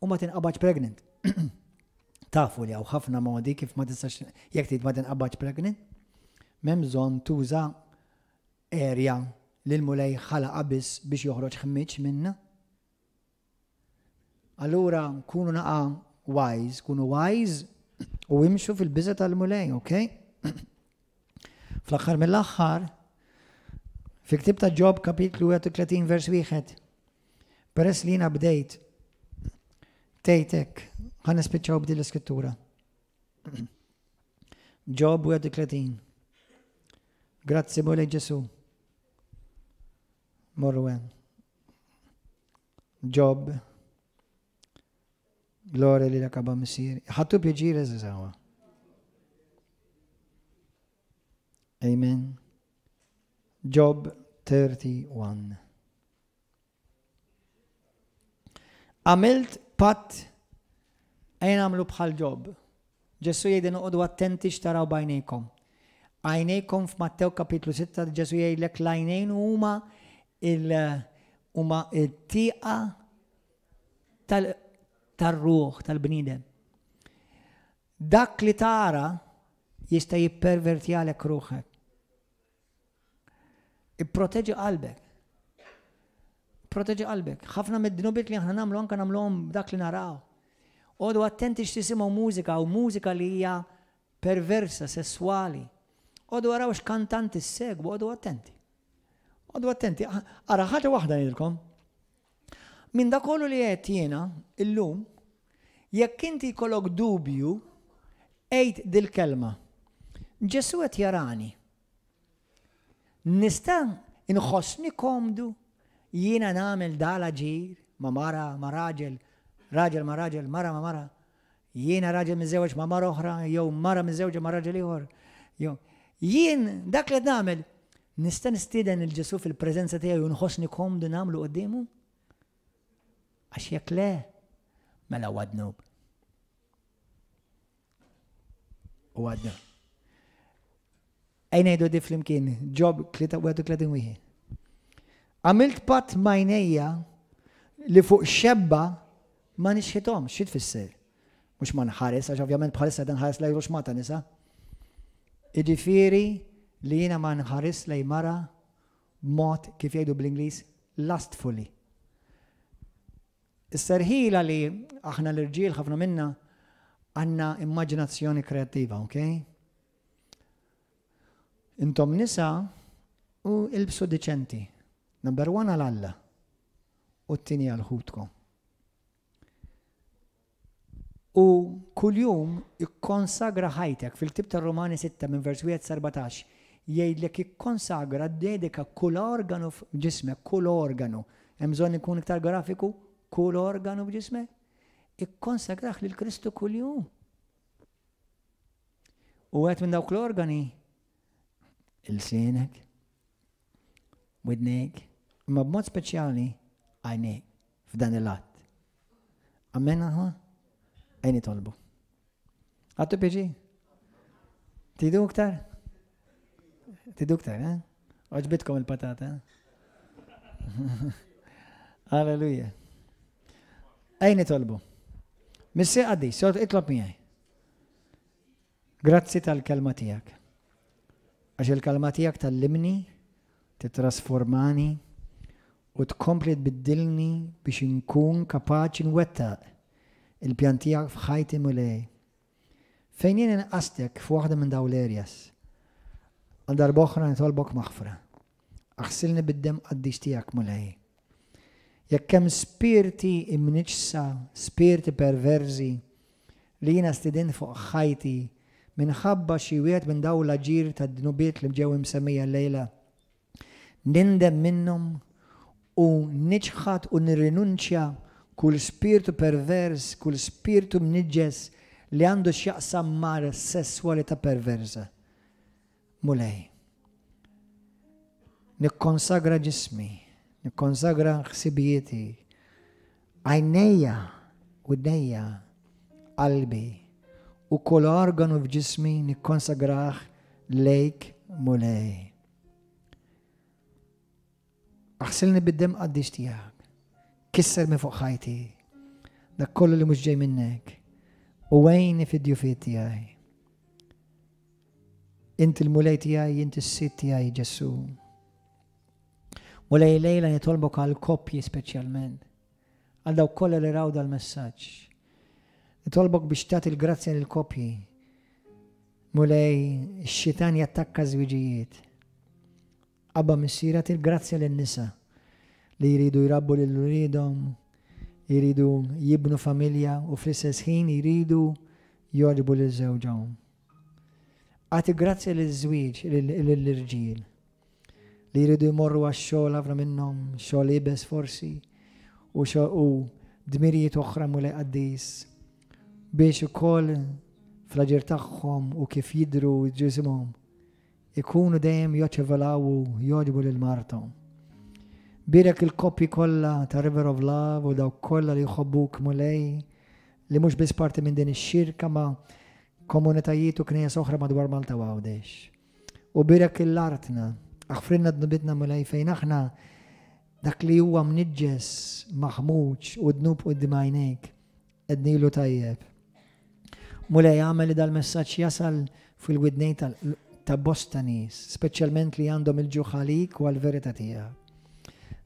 u ma tinqabadx pregnant. Tafu li hawn ħafna modi kif ma tistax jekk trid ma tinqabadx pregnant. M'hemm bżonn tuża area li l-Mulej ħalaqa biss biex joħroġ ħmiġ minna. Allura kunu naqa wise, kunu wise u imxu fil-biża tal-Mulej, ok? Fl-aħħar mill-aħħar, fi ktib ta' Ġob kapitlu 31 vers 1, peress li jiena bdejt tejtek, ħa nispiċċaw b'din l-iskrittura. Ġob 31. Grazzi Mulej Ġesu. Morru hemm. Ġob. Glorja lilek Abba Missier. Ħadtu pjaċir eżazawa. Amen. Job 31. Għamilt patt ejja nagħmlu bħal Ġob. Ġesu jgħid noqogħdu attenti x'taraw b'għajnejkom. Għajnejkom f'Mattew kapitlu 6 Ġesu jgħidlek l-għajnejn huma il huma it-tieqa tal-ruħ tal-bniedem. Dak li tara jista' jippervertjalek ruħek. Ipproteġi qalbek. Proteġi qalbek. Ħafna mid-dnubiet li aħna nagħmlu anke nagħmluhom dak li naraw. Oqogħdu attenti x'tisimgħu mużika u mużika li hija perversa, sessuali. Oqogħdu araw x'kantanti ssegwu, oqogħdu attenti. Oqogħdu attenti. Ara ħaġa waħda ngħidilkom. Minn dak kollu li qed jiena illum, jekk inti jkollok dubju, għid dil-kelma. Ġesu qed jarani. Nista' nħossni komdu jiena nagħmel dal-aġir ma' mara, ma' raġel, raġel ma' raġel, mara ma' mara. Jiena raġel miżewġ ma' mara oħra, jew mara miżewġa ma' raġel ieħor. Jew jien dak li nagħmel nista' nistieden lil Ġesu fil-preżenza tiegħu u nħossni komdu nagħmlu quddiemu? Għax jekk le, mela huwa dnub. U għadna. Ejja ngħidu di flimkien, Ġob 31 wieħed. Għamilt patt m'għajnejja li fuq xebba ma nixħithom, xi tfisser? Mhux ma nħares, għax ovvjament bħalissa dan ħares lejn ruxmata nisa. Iġifieri li jiena ma nħares lejn mara b'mod kif jgħidu bl-Ingliż lustfully. Is-serħila li aħna l-irġiel ħafna minna għandna immaġinazzjoni kreattiva, ok? Intom nisa u ilbsu diċenti. Number one għal Alla u t-tieni għal ħutkom. U kuljum ikkonsagra ħajtek fil-ktib tar-Romani 6 minn vers 1 14 jgħidlek ikkonsagra dedika kull organu f'ġismek, kull organu. Hemm bżonn ikun iktar grafiku, kull organu f'ġismek. Ikkonsagrah lil Kristu kuljum. U għet minn dawk l-organi ilsienek, widnejk, imma b'mod speċjali għajnejk f'dan il-att. Amen aħwa? Ejja nitolbu. Ħadtu pjaċir? Tridu iktar? Tridu iktar, eh? Għoġbitkom il-patata, eh? Alleluja. Ejja nitolbu. Missier qaddis, sort itlob miegħi. Grazzi tal-kelma tiegħek. Għax il-kelma tiegħek tgħallimni, titrasformani u tkompli tbiddilni biex inkun kapaċi nwettaq il-pjan tiegħek f'ħajti Mulej. Fejn jien inqastek f'waħda minn dawn l-areas. Għal darb'oħra nitolbok maħfra. Aħsilni bid-demm qaddis tiegħek, Mulej. Jekk hemm spirti imniġġsa, spirti perversi li jiena stidint fuq ħajti minħabba xi wieħed minn dawn l-aġir ta' dnubiet li ġew imsemmija llejla, nindem minnhom u niċħad u nirrinunċja kull spirtu pervers, kull spirtu mniġġes li għandu x'jaqsam mar sesswalità perversa. Mulej, nikkonsagra ġismi, nikkonsagra ħsibijieti, għajnejja, widnejja, qalbi u kull organu f'ġismi nikkonsagrah lejk, Mulej. Aħsilni bid-demm qaddis tiegħek. Kisser minn fuq ħajti. Dak kollu li mhux ġej minnek. U għinni fid-dgħufijiet tiegħi. Inti l-Mulej tiegħi, inti s-Sid tiegħi, Ġesù. Mulej, lejla nitolbok għal koppji speċjalment. Għal dawk kollha li raw dal-messaġġ. Nitolbok biex tagħti l-grazzja lil koppji. Mulej, ix-xitan jattakka żwiġijiet. Abba Missier, agħti l-grazzja lin-nisa li jridu jrabbu lil uliedhom, jridu jibnu familja u fl-istess ħin jridu jogħġbu lil żewġhom. Agħti grazzja liż-żwieġ lill-irġiel li jridu jmorru għax-xogħol, ħafna minnhom xogħol iebes forsi u u dmirijiet oħra, Mulej qaddis, biex ukoll fl-aġir tagħhom u kif jidru ġisimhom ikunu dejjem joċevolaw u jogħġbu lil marthom. Bierek il-koppji kollha ta' River of Love u dawk kollha li jħobbuk, Mulej, li mhux biss parti minn din ix-xirka ma' komunitajiet u knejjes oħra madwar Malta u Għawdex. U bierek lil artna, aħfrilna dnubietna, Mulej, fejn aħna dak li huwa mniġġes, maħmuġ u dnub quddiem għajnejk, għednilu tajjeb. Mulej, agħmel li dal-messaġġ jasal fil-widnejn ta' bosta nies, speċjalment li għandhom il-ġuħ għalik u għal-verità tiegħek.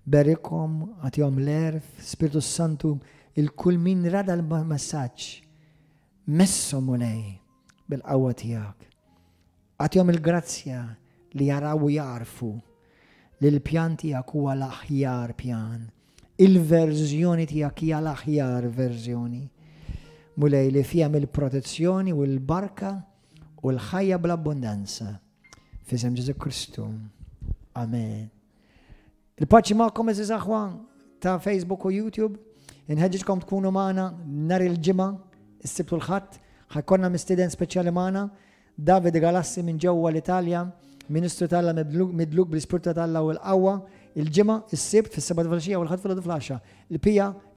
Berikhom, agħtihom l-għerf, Spiritu Santu, lil kull min ra dal-messaġġ. Messhom, Mulej, bil-qawwa tiegħek. Agħtihom il-grazzja li jaraw u jarfu li l-pjan tiegħek huwa l-aħjar pjan. Il-verżjoni tiegħek hija l-aħjar verżjoni. Mulej, li fiha il-protezzjoni u l-barka u l-ħajja bl-abbondanza. F'isem Ġesù Kristu. Amen. Il-paċi magħkom, għeżież aħwa ta' Facebook u YouTube. Inħeġġiġkom tkunu magħna nhar il-Ġimgħa, is-Sibt u l-Ħadd. Ħa jkollna mistieden speċjali magħna, David Galassi minn ġewwa l-Italja, Ministru t'Alla midluk bl-Ispirtu t'Alla u l-qawwa, il-Ġimgħa, is-Sibt fis-7 filgħaxija u l-Ħadd fil-10. Il-pija